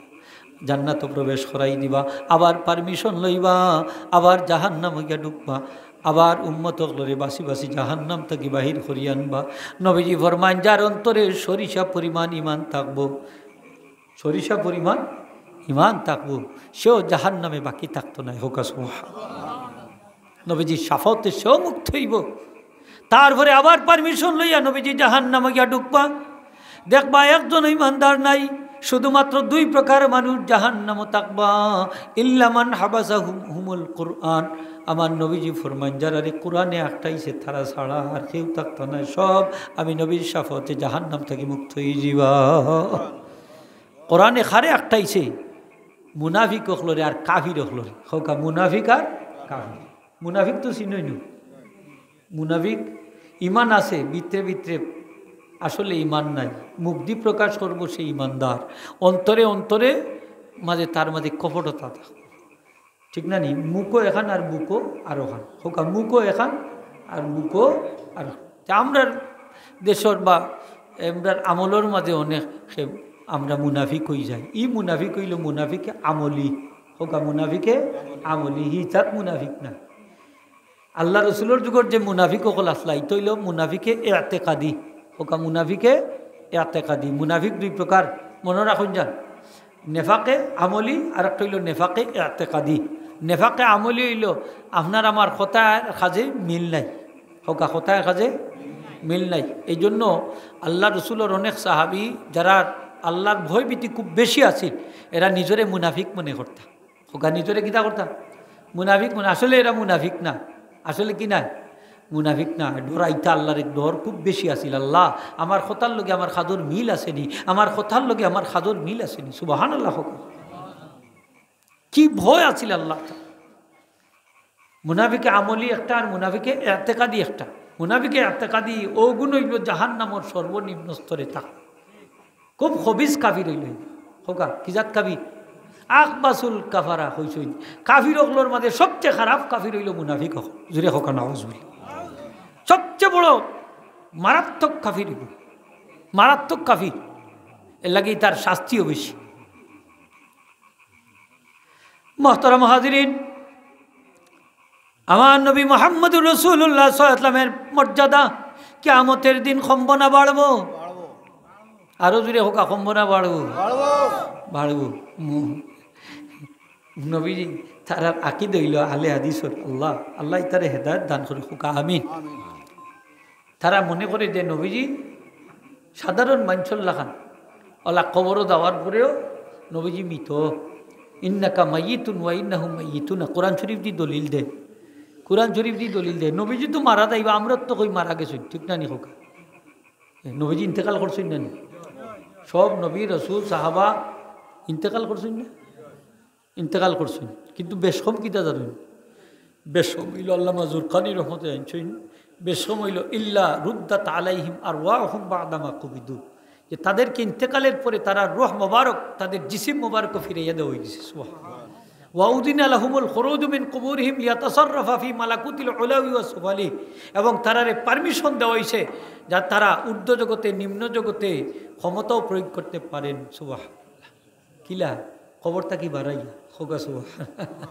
জান্নাতো প্রবেশ করাই দিবা। আবার পারমিশন লইবা, আবার জাহান্নামো গিয়া ঢুকবা, আবার উম্মত অকলরে বাছি বাছি জাহান্নাম থাকি বাহির করি আনবা। নবীজি ফরমাইন, যার অন্তরে সরিষা পরিমাণ ইমান থাকবো, সরিষা পরিমাণ ইমান থাকবো, সেও জাহান্নামে বাকি থাকতো নায়। কউক্কা সুবহান। নবীজির শাফাওতে সেও মুক্ত অইবো। তারপরে আবার পারমিশন লইয়া নবীজি জাহান্নামো গিয়া ঢুকবা। দেখবা একজন ইমানদার নাই, শুধুমাত্র দুই প্রকার মানুষ জাহান্নামো থাকবা। ইল্লা মান হাবাসা হুম-, হুমুল কুরআন। আমার নবীজি ফরমাইন, যারারে কুরআনে আটকাইছে তারা ছাড়া আর কেউ থাকতো নায়, সব আমি নবীর শাফাওতে জাহান্নাম থাকি মুক্ত অই যিবা। কোরআনে কারে আটকাইছে? মুনাফিক অকলরে আর কাফির অকলরে। কউক্কা, মুনাফিক আর কাফির। মুনাফিক তো চিনইন নু। মুনাফিক ইমান আছে ভিতরে ভিতরে, আসলে ইমান নাই। মুখদি প্রকাশ করবো সে ইমানদার, অন্তরে অন্তরে মাঝে তার মাঝে কপটতা থাকবো। ঠিক না নি? মুখো এখান আর বুকো আর ওখান। কউক্কা, মুখো এখান আর বুকো আর ওখান। তে আমরার দেশর বা আমরার আমলর মাঝে অনেকে আমরা মুনাফিক অই যাই। ই মুনাফিক অইলো মুনাফিকে আমলি। কউক্কা, মুনাফিকে আমলি, হিতাত মুনাফিক না। আল্লাহ রসুলর যুগর যে মুনাফিক অকল আছলা, ইতা অইলো মুনাফিকে এতেকাদি। কউক্কা, মুনাফিকে এতেকাদি। মুনাফিক দুই প্রকার, মনো রাখইন যান। নেফাকে আমলি আর একটা অইলো নেফাকে এতেকাদি। নেফাকে আমলি অইলো আপনার আমার কথার কাজে মিল নাই। কউক্কা, কথার কাজে মিল নাই। এই জন্য আল্লাহ রসুলর অনেক সাহাবী যারার আল্লাহর ভয় ভীতি খুব বেশি আছিল, এরা নিজরে মুনাফিক মনে করতা। কউক্কা, নিজরে কিতা করতা? মুনাফিক মনে। আসলে এরা মুনাফিক না। আসলে কি না? মুনাফিক না। ডরাইতা আল্লাহর এক ডর খুব বেশি আছিল। আল্লাহ, আমার কথার লগে আমার কাজর মিল আছে নি, আমার কথার লগে আমার কাজর মিল আছে নি। সুবহানাল্লাহ কউক্কা। কি ভয় আছিল আল্লাহ। মুনাফিকে আমলি একটা আর মুনাফিকে এতেকাদি একটা। মুনাফিকে এতেকাদি অগুন অইলো জাহান্নামর সর্বনিম্ন স্তরে থাক। খুব খবিস কাফির অইলো। কউক্কা, কি জাত কাফির? আখবাসুল কাফারা কইছইন। কাফির অকলর মাঝে সবচেয়ে খারাপ কাফির অইলো মুনাফিক অকল। জুরে কউক্কা, নাউজুবিল্লাহ। সবচেয়ে বড় মারাত্মক কাফির অইলো। মারাত্মক কাফির। এর লাগি তার শাস্তিও বেশি। মোহতারাম হাজিরিন, আমার নবী মুহাম্মদুর রাসূলুল্লাহ সাল্লাল্লাহু আলাইহি ওয়াসাল্লামের মর্যাদা কিয়ামতের দিন কমবো না বাড়বো? আরো জোরে কউক্কা, কমবো না বাড়বো? বাড়বো। মু-, নবীজি, তারার আকিদা অইলো আহলে হাদিসর। আল্লাহ, আল্লাহ ইতারে হেদায়েত দান করুক, কউক্কা আমিন। তারা মনে করে যে নবীজি সাধারণ মানষর লাখান, অলা কবরো যাওয়ার পরেও নবীজি মৃত। ইন্নাকা মাইয়িতুন ওয়া ইন্নাহুম মাইয়িতুনা, কোরআন শরীফ দি দলিল দেয়। কোরআন শরীফ দি দলিল দেয়, নবীজি তো মারা যাইবা, আমরা তো কই মারা গেছইন, ঠিক না নি কউক্কা? এ, নবীজি ইন্তেকাল করছইন না নি? সব নবী, রসুল, সাহাবা ইন্তেকাল করছইন না? ইন্তেকাল করছইন। কিন্তু বেশ কম কিতা জানইন? বেশ কম অইলো, আল্লামা জুরকানি রহমতে আনছইন, বেশ কম অইলো, ইল্লা রুদ্দাত আলাইহিম আরওয়াহুম বাদামা কুবিদু, যে তাদেরকে ইন্তেকালের পরে তারার রুহ মোবারক তাদের জিসিম মোবারকো ফিরাইয়া দেওয়া অইগেছে। সুবহানাল্লাহ। ওয়া উযিনা লাহুমুল খুরুজু মিন কুবুরিহিম লিয়াতাসাররাফা ফি মালাকুতিল উলাউই ওয়াস সুফালি, এবং তারারে পারমিশন দেওয়া অইছে যা তারা ঊর্ধ্ব জগতে, নিম্ন জগতে ক্ষমতাও প্রয়োগ করতে পারেন। সুবহানাল্লাহ। কিলা? কবর থাকি বারাইয়া, কউক্কা সুবহানাল্লাহ।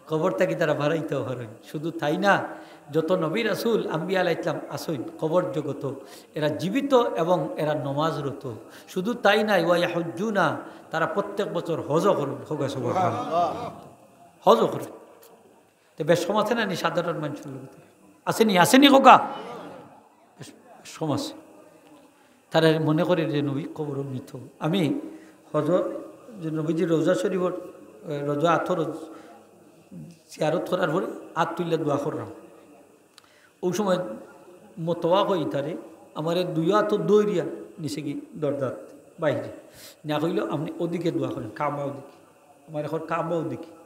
কবর থাকি তারা বারাইতাও পারইন। শুধু তাই না, যত নবী রাসূল, আম্বিয়া আলাইহিস সালাম আছইন কবর জগতো, এরা জীবিত এবং এরা নমাজরত। শুধু তাই নায়, ওয়া ইয়াহুজ্জুনা, তারা প্রত্যেক বছর হজও করইন, কউক্কা সুবহানাল্লাহ। হজও করইন। তে বেশ কম আছে না নি সাধারণ মানষর লগে? আছে নি, আছে নি কউক্কা? বেশ, বেশ কম আছে। তারা মনে করে যে নবী কবরো মৃত। আমি হজ, যে নবীজির রওজা শরীফর, এ, রওজা আতর জিয়ারত করার পরে আত তুলিয়া দোয়া করলাম। ওই সময় মতোয়া কই তারে, আমারে দুই আতো দৌড়িয়া নিছে কি দরজাত বাইরে। না কইলো, "আপনি ওদিকে দোয়া করেন, কাবা ওদিকে।" আমার এখন কাবা ওদিকে।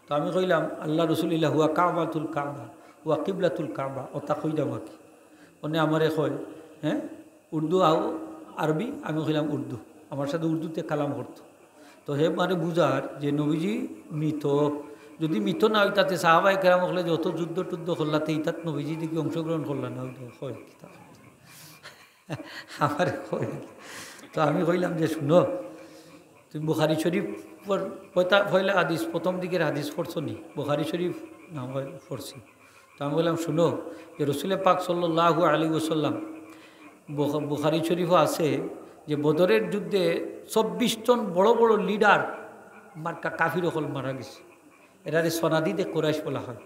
তো আমি কইলাম, "আল্লাহ রসুলিল্লাহ হুয়া কাবাতুল কাবা, হুয়া কিবলাতুল কাবা", ওটা কইলাম আর কি। অনে আমারে কয়, হ্যাঁ, উর্দু আও আরবি? আমি কইলাম উর্দু। আমার সাথে উর্দুতে কালাম করতো। তো হে মানে বুঝার যে নবীজি মৃত, যদি মৃত না অইতা তে সাহাবায়ে কেরাম অকলে যত যুদ্ধ টুদ্ধ করলা তে ইতাত নবীজি দেখি অংশগ্রহণ করলা না, ওই তো কয় কিতা। আমারে কয়। তো আমি কইলাম যে, "শুনো, তুমি বুখারী শরীফ পড়-, পয়তা-, পয়লা হাদিস, প্রথম দিকের হাদিস পড়ছো নি?" "বুখারী শরীফ না হয় পড়ছি।" তো আমি বললাম, "শুনো, যে রসুলে পাক সাল্লাল্লাহু আলাইহি ওয়াসাল্লাম বুখ-, বুখারী শরীফও আছে যে বদরের যুদ্ধে চব্বিশ জন বড় বড় লিডার মার্কা কাফির অকল মারা গেছে।" এরারে সনাদিদে কুরাইশ বলা হয়।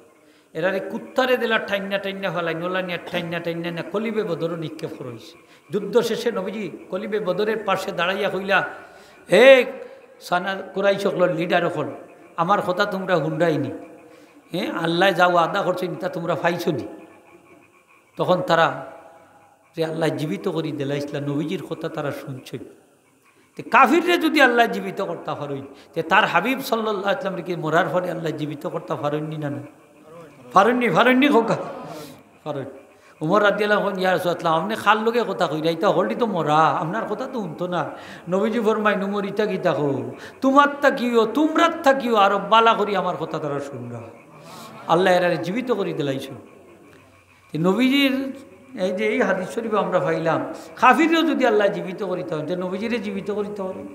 এরারে কুত্তারে দিলা টাইন্না টাইন্না ফালাই, নোলা নিয়া টাইন্না টাইন্না না কলিবে বদরো নিক্ষেপ করা অইছে। যুদ্ধ শেষে নবীজি কলিবে বদরের পাশে দাঁড়াইয়া কইলা, "হে সানা কুরাইশ অকলর লিডার অকল, আমার কথা তুমরা হুনরায়নি? হ্যাঁ, আল্লায় যা ওয়াদা করছইন, ইতা তুমরা পাইছো নি?" তখন তারা যে আল্লায় জীবিত করি দিলাইছলা, নবীজির কথা তারা শুনছইন। তে কাফিররে যদি আল্লায় জীবিত করতা পারইন, তে তার হাবিব সাল্লাল্লাহু আলাইহি ওয়াসাল্লামরে কি মরার পরে আল্লায় জীবিত করতা পারইন নি না, না? পারইন নি, পারইন নি কউক্কা? পারইন। উমর রাদিয়াল্লাহু আনহু কইন, "ইয়া রাসূলুল্লাহ, আপনে কার লগে কথা কইরা? ইতা already তো মরা, আপনার কথা তো হুনতো না।" নবীজি ফরমাইন, "উমর, ইতা কিতা কও? তুমার থাকিও, তুমরার থাকিও আরো বালা করি আমার কথা তারা শুনরা।" আল্লায় এরারে জীবিত করি দিলাইছইন। তে নবীজির এই যে এই হাদিস শরীফে আমরা পাইলাম, কাফিররেও যদি আল্লায় জীবিত করিতা পারইন, তে নবীজিরে জীবিত করিতা পারইন।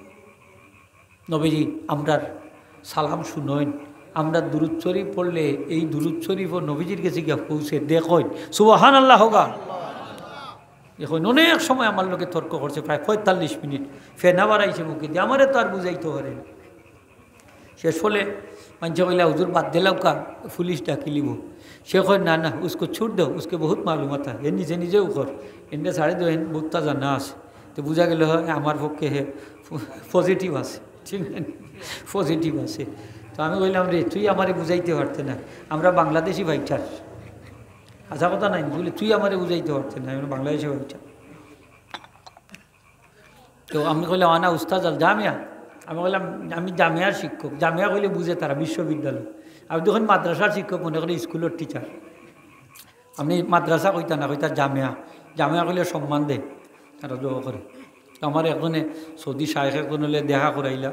নবীজি আমরার সালাম শুনইন, আমরা দুরূদ শরীফ পড়লে এই দুরূদ শরীফও নবীজির গেছে গিয়া পৌঁছে। দেখইন, সুবহানাল্লাহ কউক্কা। দেখইন, অনেক সময় আমার লগে তর্ক করছে, প্রায় পঁয়তাল্লিশ মিনিট, ফেনা বারাইছে মুখেদি, আমারে তো আর বুঝাইতো পারে না। শেষ অইলে মানষে কইলা, "হুজুর, বাদ দিলাউক্কা, পুলিশ ডাকিলিবো।" সে কয়, "না, না, উসকো ছুড় দেও, উসকে বহুত মালুমাত হ্যায়, হে নিজে নিজেউ কর, এনরে ছাড়ি দেও, এন বহুত জানা আছে।" তে বুঝা গেল, হয় আমার পক্ষে হে পজিটিভ আছে, ঠিক না? পজিটিভ আছে। তো আমি কইলাম, "রে, তুই আমারে বুঝাইতে পারতে না, আমরা বাংলাদেশি ফাইটার।" হাছা কথা নায়, বলে, "তুই আমারে বুঝাইতে পারতে না, আমরা বাংলাদেশি ফাইটার।" তো আমি কইলাম, "আনা উস্তাদ আল জামিয়া।" আমি কইলাম, "আমি জামিয়ার শিক্ষক।" জামিয়া কইলে বুঝে তারা, বিশ্ববিদ্যালয়। আমি তখন মাদ্রাসার শিক্ষক, মনে করে স্কুলের টিচার। আপনি মাদ্রাসা কইতা না, কইতা জামিয়া। জামিয়া কইলে সম্মান দেয়, তারা দোয়া করে। তো আমার একজনে সৌদি শায়েখ একজন অইলে দেখা করাইলা,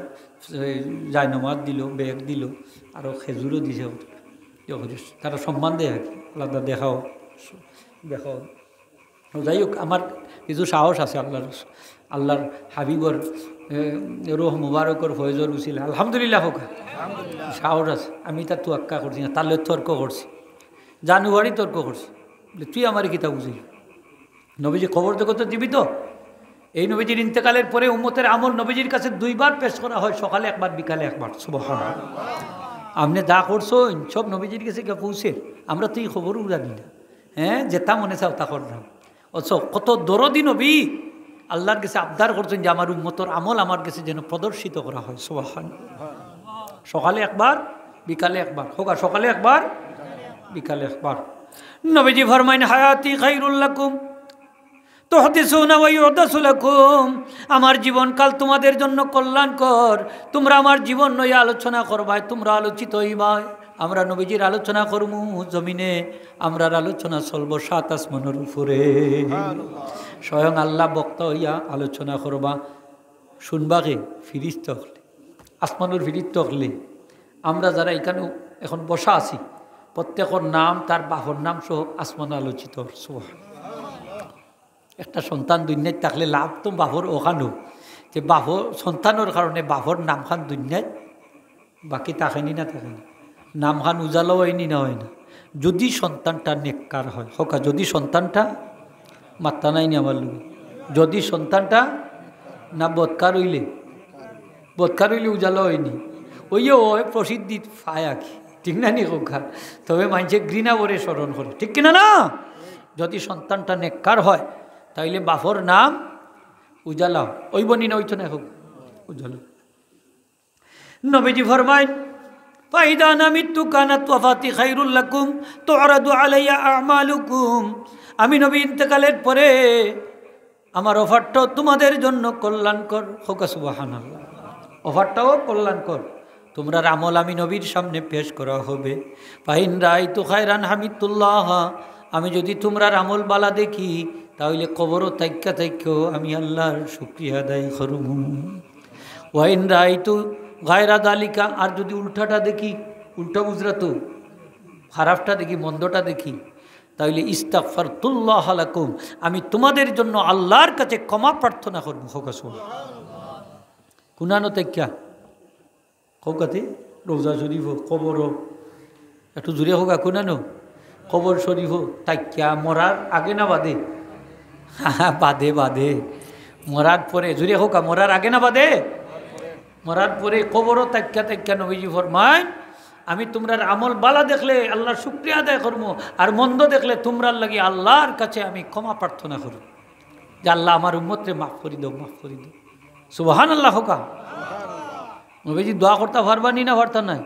এই জায়নামাজ দিল, ব্যাগ দিল, আরও খেজুরও দিছে। ইয়ে করে, তারা সম্মান দেয় আর কি, আলাদা দেখাও, দেখাও। তো যাই হোক, আমার কিছু সাহস আছে আল্লাহর, আল্লাহর হাবিবর, এ, রুহ মুবারকর ফয়েজর উসিলা। আলহামদুলিল্লাহ কউক্কা। সাহস আছে। আমি তার তুয়াক্কা করছি না, তার লগে তর্ক করছি। জানুয়ারি তর্ক করছে, বলে, "তুই আমারে কিতা বুঝাইলি?" নবীজি কবর জগতে জীবিত। এই নবীজির ইন্তেকালের পরে উম্মতের আমল নবীজির কাছে দুইবার পেশ করা হয়, সকালে একবার, বিকালে একবার। সুবহানাল্লাহ। আপনি যা করছেন, সব নবীজির কাছে গিয়া পৌঁছে। আমরা তো এই খবরও জানি না। হ্যাঁ, যেটা মনে চায়, তা করলাম। অথচ কত দরদি নবী আল্লাহর কাছে আবদার করছেন যে, "আমার উম্মতর আমল আমার কাছে যেন প্রদর্শিত করা হয়।" সুবহানাল্লাহ। সকালে একবার, বিকালে একবার। হোক, আর সকালে একবার, বিকালে একবার। নবীজি ফরমাইন, "হায়াতি খাইরুল লাকুম, তুহদিসুনা ওয়া ইউহদাসু লাকুম।" আমার জীবনকাল তোমাদের জন্য কল্যাণকর, তোমরা আমার জীবন লইয়া আলোচনা করবায়, তোমরা আলোচিত হইবায়। আমরা নবীজির আলোচনা করমু জমিনে, আমরার আলোচনা চলবো সাত আসমানের উপরে। স্বয়ং আল্লাহ বক্তা হইয়া আলোচনা করবা। শুনবা কে? ফিরিস্তা অকলে, আসমানের ফিরিস্তা অকলে। আমরা যারা এখানে এখন বসা আছি, প্রত্যেকর নাম, তার বাপর নাম সহ আসমান আলোচিত। সুবহান। একটা সন্তান দুনিয়াত থাকলে লাভ তো বাপর ওখানো, যে বাপর সন্তানের কারণে বাপর নামখান দুনিয়াত বাকি থাকেনি না থাকেনি? নামখান উজালা হয়নি না হয় না? যদি সন্তানটা নেককার হয়, হোকা, যদি সন্তানটা, মাত্তা নাইনি আমার লোক, যদি সন্তানটা না বদকার হইলে, বদকার হইলে উজালা হয়নি, ওই যে ওই প্রসিদ্ধি পায় আর কি, ঠিক না নি হোকা? তবে মানুষে ঘৃণা করে স্মরণ করে, ঠিক কিনা না? যদি সন্তানটা নেককার হয়, তাইলে বাপর নাম উজালা হইব নি না হইতো না? হোক, উজালা। নবীজি ফরমাইন, "ফাইদা নামিতু কানাত ওয়াফাতি খাইরুল লাকুম, তুআরাদু আলাইয়া আমালুকুম।" আমি নবী ইন্তেকালের পরে আমার অফারটাও তোমাদের জন্য কল্যাণকর। হোকা সুবহানাল্লাহ। অফারটাও কল্যাণকর। তোমরার আমল আমি নবীর সামনে পেশ করা হবে। ফাইন রাইতু খাইরান হামিদুল্লাহ, আমি যদি তোমরার আমল বালা দেখি, তাহলে কবরও তাইক্কা তাইক্কাও আমি আল্লাহর শুকরিয়া আদায় করমু। ওয়াইন রাইতু গায়রা দালিকা, আর যদি উল্টাটা দেখি, উল্টা বুঝরা তো, খারাপটা দেখি, মন্দটা দেখি, তাহলে ইস্তাগফারতুল্লাহ লাকুম, আমি তোমাদের জন্য আল্লাহর কাছে ক্ষমা প্রার্থনা করবো। হোকা সুবহানাল্লাহ। কুনানো তাইক্কা? কৌকাতে রোজা শরীফ, কবর, একটু জুরে হোকা কুনানো? কবর শরীফ তাইক্কা মরার আগে না বাদে? বাদে, বাদে। মরার পরে, জুরে হোকা, মরার আগে না বাদে? মরার পরে কবরও তাইক্কা তাইক্কা নবীজি ফরমায়, আমি তোমরার আমল বালা দেখলে আল্লাহর শুকরিয়া আদায় করবো, আর মন্দ দেখলে তোমরার লাগি আল্লাহর কাছে আমি ক্ষমা প্রার্থনা করবো যে, "আল্লাহ, আমার উম্মতরে মাফ করি দাও, মাফ করি দাও।" সুবহানাল্লাহ হোকা। নবীজি দোয়া করতা পারবা নি না পারতা নাই?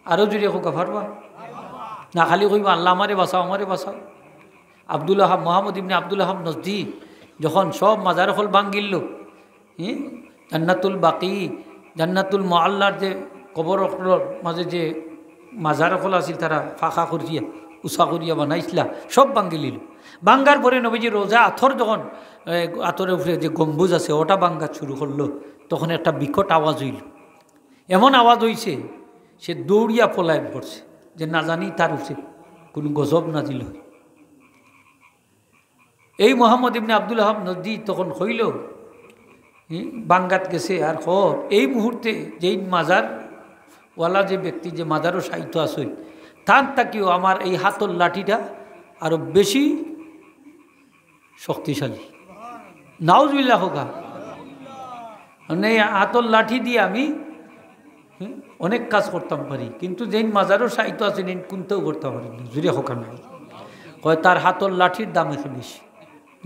আরো জুরে হোকা, পারবা? না খালি কইবা, "আল্লাহ, আমারে বাঁচাও, আমারে বাঁচাও।" আব্দুল ওয়াহাব, মোহাম্মদ ইবনে আব্দুল ওয়াহাব নজদি যখন সব মাজার অকল ভাঙ্গিল, হুম, জান্নাতুল বাকি, জান্নাতুল মুআল্লার যে কবর অকলর মাঝে যে মাজার অকল আছিল, তারা ফাঁকা করিয়া, উঁচা করিয়া বানাইছিলা, সব ভাঙ্গিলিল। ভাঙ্গার পরে নবীজি রোজা আতর যখন, এ, আতরের উপরে যে গম্বুজ আছে, ওটা ভাঙ্গা শুরু করলো, তখন একটা বিকট আওয়াজ হইল। এমন আওয়াজ হইছে, সে দৌড়িয়া পলায়ন করছে, যে না জানি তার উপরে কোনো গজব নাজিল হয়। এই মোহাম্মদ ইবনে আব্দুল ওয়াহাব নজদি তখন কইল, হুম, ভাঙ্গাত গেছে আর কর, এই মুহূর্তে যেই মাজারওয়ালা যে ব্যক্তি, যে মাজারও শায়িত আছে, তার থাকিও আমার এই হাতর লাঠিটা আরো বেশি শক্তিশালী। নাউজুবিল্লাহ হোকা। মানে, এই হাতর লাঠি দিয়া আমি, হুম, অনেক কাজ করতাম পারি, কিন্তু যেইন মাজারও শায়িত আছে, এইন কুন্তাও করতাম পারি না। জুরে হোকা না। কয়, তার হাতর লাঠির দাম এত বেশি।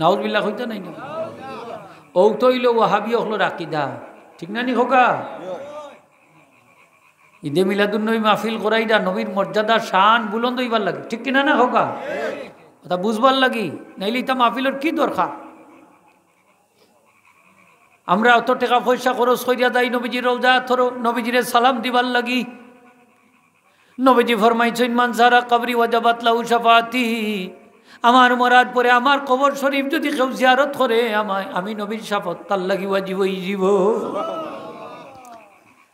নাউজুবিল্লাহ কইতা নাই না? ও তো অইল ওয়াহাবি অকলর আকিদা। ঠিক না নি হোকা? ঈদে মিলাদুন নবী মাহফিল করাইরা নবীর মর্যাদা, শান বুলন্দ অইবার লাগি। ঠিক কিনা না হোকা? কথা বুঝবার লাগি। নাইলে ইতা মাহফিলর কি দরকার? আমরা অত টেকা পয়সা খরচ করিয়া যাই নবীজির রওজা আতরো, নবীজিরে সালাম দিবার লাগি। নবীজি ফরমাইছইন, "মান জারা কবরি ওয়াজাবাত লাহু শাফাআতি।" আমার মরার পরে আমার কবর শরীফ যদি কেউ জিয়ারত করে, আমায়, আমি নবীর শাফাত তার লাগি ওয়াজিব অইযিবো।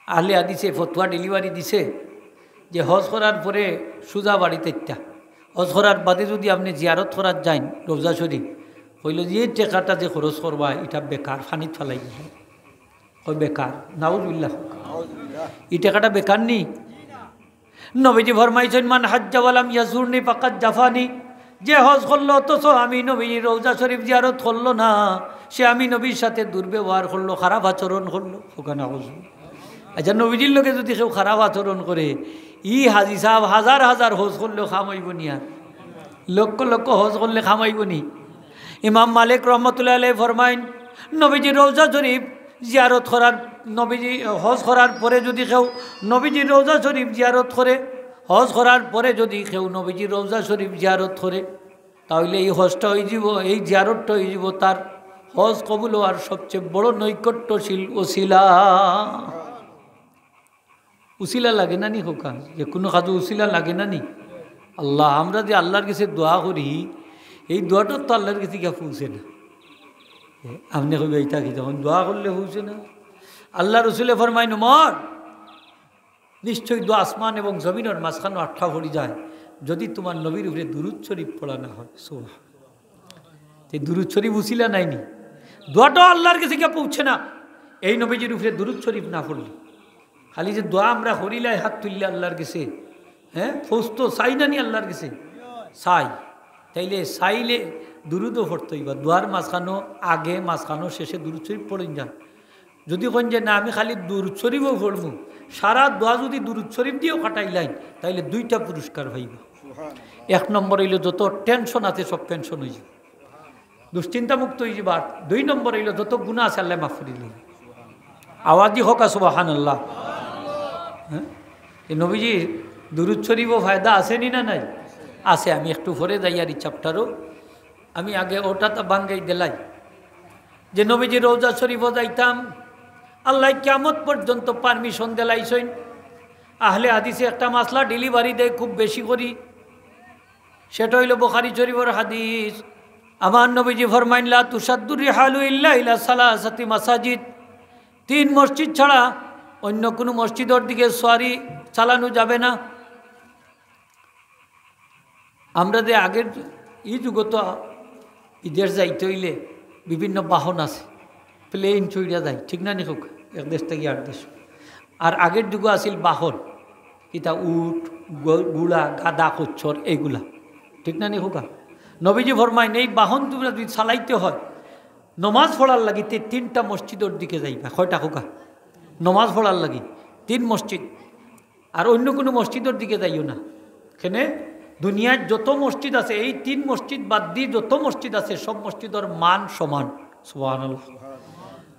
আহলে হাদিসে ফতোয়া ডেলিভারি দিছে যে হজ করার পরে সুজা বাড়িত আইতা, হজ করার বাদে যদি আপনে জিয়ারত করাত যাইন রওজা শরীফ, কইলো যে এই টেকাটা যে খরচ করবা, ইটা বেকার, পানিত ফালাই দিবা। কয় বেকার, নাউজুবিল্লাহ। ই টেকাটা বেকার নি? নবীজি ফরমাইছইন, "মান হাজ্জা ওয়ালাম ইয়াজুরনি ফাকাদ জাফানি।" যে হজ করলো অথচ আমি নবীজির রওজা শরীফ জিয়ারত করলো না, সে আমি নবীর সাথে দুর্ব্যবহার করলো, খারাপ আচরণ করলো। ওখানে হজ। আচ্ছা, নবীজির লগে যদি কেউ খারাপ আচরণ করে, ই হাজি সাহেব হাজার হাজার হজ করলেও কাম অইবো নি? আর লক্ষ লক্ষ হজ করলে কাম অইবো নি? ইমাম মালিক রহমতুল্লাহ আলাইহি ফরমাইন, নবীজির রওজা শরীফ জিয়ারত করার, নবীজি হজ করার পরে যদি কেউ নবীজির রওজা শরীফ জিয়ারত করে, হজ করার পরে যদি কেউ নবীজির রওজা শরীফ জিয়ারত করে, তাহলে এই হজটা অইযিবো, এই জিয়ারতটা অইযিবো তার হজ কবুল হওয়ার সবচেয়ে বড় নৈকট্যশীল উসিলা। উসিলা লাগে না নি কউক্কা? যে কুনু কাজো উসিলা লাগে না নি? আল্লাহ, আমরা যে আল্লাহর গেছে দোয়া করি, এই দোয়াটা তো আল্লাহর গেছে গিয়া পৌঁছে না। আপনে কইবা, "ইটা কিতা, যখন দোয়া করলে পৌঁছে না?" আল্লাহ রসুলে ফরমাইন, "উমর, নিশ্চয়ই দোয়া আসমান এবং জমিনর মাঝখানো আটকা পড়ি যায়, যদি তোমার নবীর উপরে দুরূদ শরীফ পড়া না হয়।" সুবহান। তে দুরূদ শরীফ উসিলা নায় নি? দোয়াটাও আল্লাহর গেছে গিয়া পৌঁছে না, এই নবীজির উপরে দুরূদ শরীফ না পড়লে। খালি যে দোয়া আমরা করিলাই হাত তুললে আল্লাহর গেছে, হ্যাঁ, পৌঁছতো চাই না নি আল্লাহর গেছে? চাই। তাইলে চাইলে দুরূদও পড়তে অইবা। দোয়ার মাঝখানো আগে, মাঝখানো শেষে দুরূদ শরীফ পড়ইন যান। যদি কইন যে, "না, আমি খালি দুরূদ শরীফও পড়মু, সারা দোয়া যদি দুরূদ শরীফ দিয়াও কাটাইলাইন, তাইলে দুইটা পুরস্কার পাইবা।" এক নম্বর অইলো যত tension আছে সব tension অইযিবো, দুশ্চিন্তা মুক্ত অইযিবা। আর দুই নম্বর অইলো যত গুনাহ আছে আল্লায় মাফ করি দিবা। আওয়াজি কউক্কা সুবহানাল্লাহ। হ্যাঁ? এই নবীজির দুরূদ শরীফও ফায়দা আছে নি না নাই? আছে। আমি একটু পরে যাইয়ার ই chapter-ও, আমি আগে ওটা তো বাঙ্গাই দিলাই। যে নবীজির রওজা শরীফও যাইতাম, আল্লায় কিয়ামত পর্যন্ত permission দিলাইছইন। আহলে হাদিসে একটা মাসলা delivery দেয় খুব বেশি করি, সেটা অইলো বুখারী শরীফর হাদিস। আমার নবীজি ফরমাইন, "লা তুশাদ্দুর রিহালু ইল্লা ইলা সালাসাতি মাসাজিদ।" তিন মসজিদ ছাড়া অন্য কুনু মসজিদর দিকে সোয়ারি চালানো যাবে না। আমরা যে আগের ই যুগো তো বিদেশ যাইতে অইলে বিভিন্ন বাহন আছে, plane চড়িয়া যায়, ঠিক না নি কউক্কা? এক দেশ থাকি আর দেশ। আর আগের যুগো আছিল বাহন, কিতা উট, গ-, ঘুড়া, গাধা, খচ্চর, এইগুলা, ঠিক না নি কউক্কা? নবীজি ফরমাইন, এই বাহন তোমরা যদি চালাইতে হয়, নমাজ পড়ার লাগি তে তিনটা মসজিদর দিকে যাইবা। কয়টা কউক্কা? নমাজ পড়ার লাগি তিন মসজিদ। আর অন্য কুনু মসজিদর দিকে যাইও না। কেনে? দুনিয়ার যত মসজিদ আছে, এই তিন মসজিদ বাদ দি যত মসজিদ আছে, সব মসজিদর মান সমান। সুবহানাল্লাহ।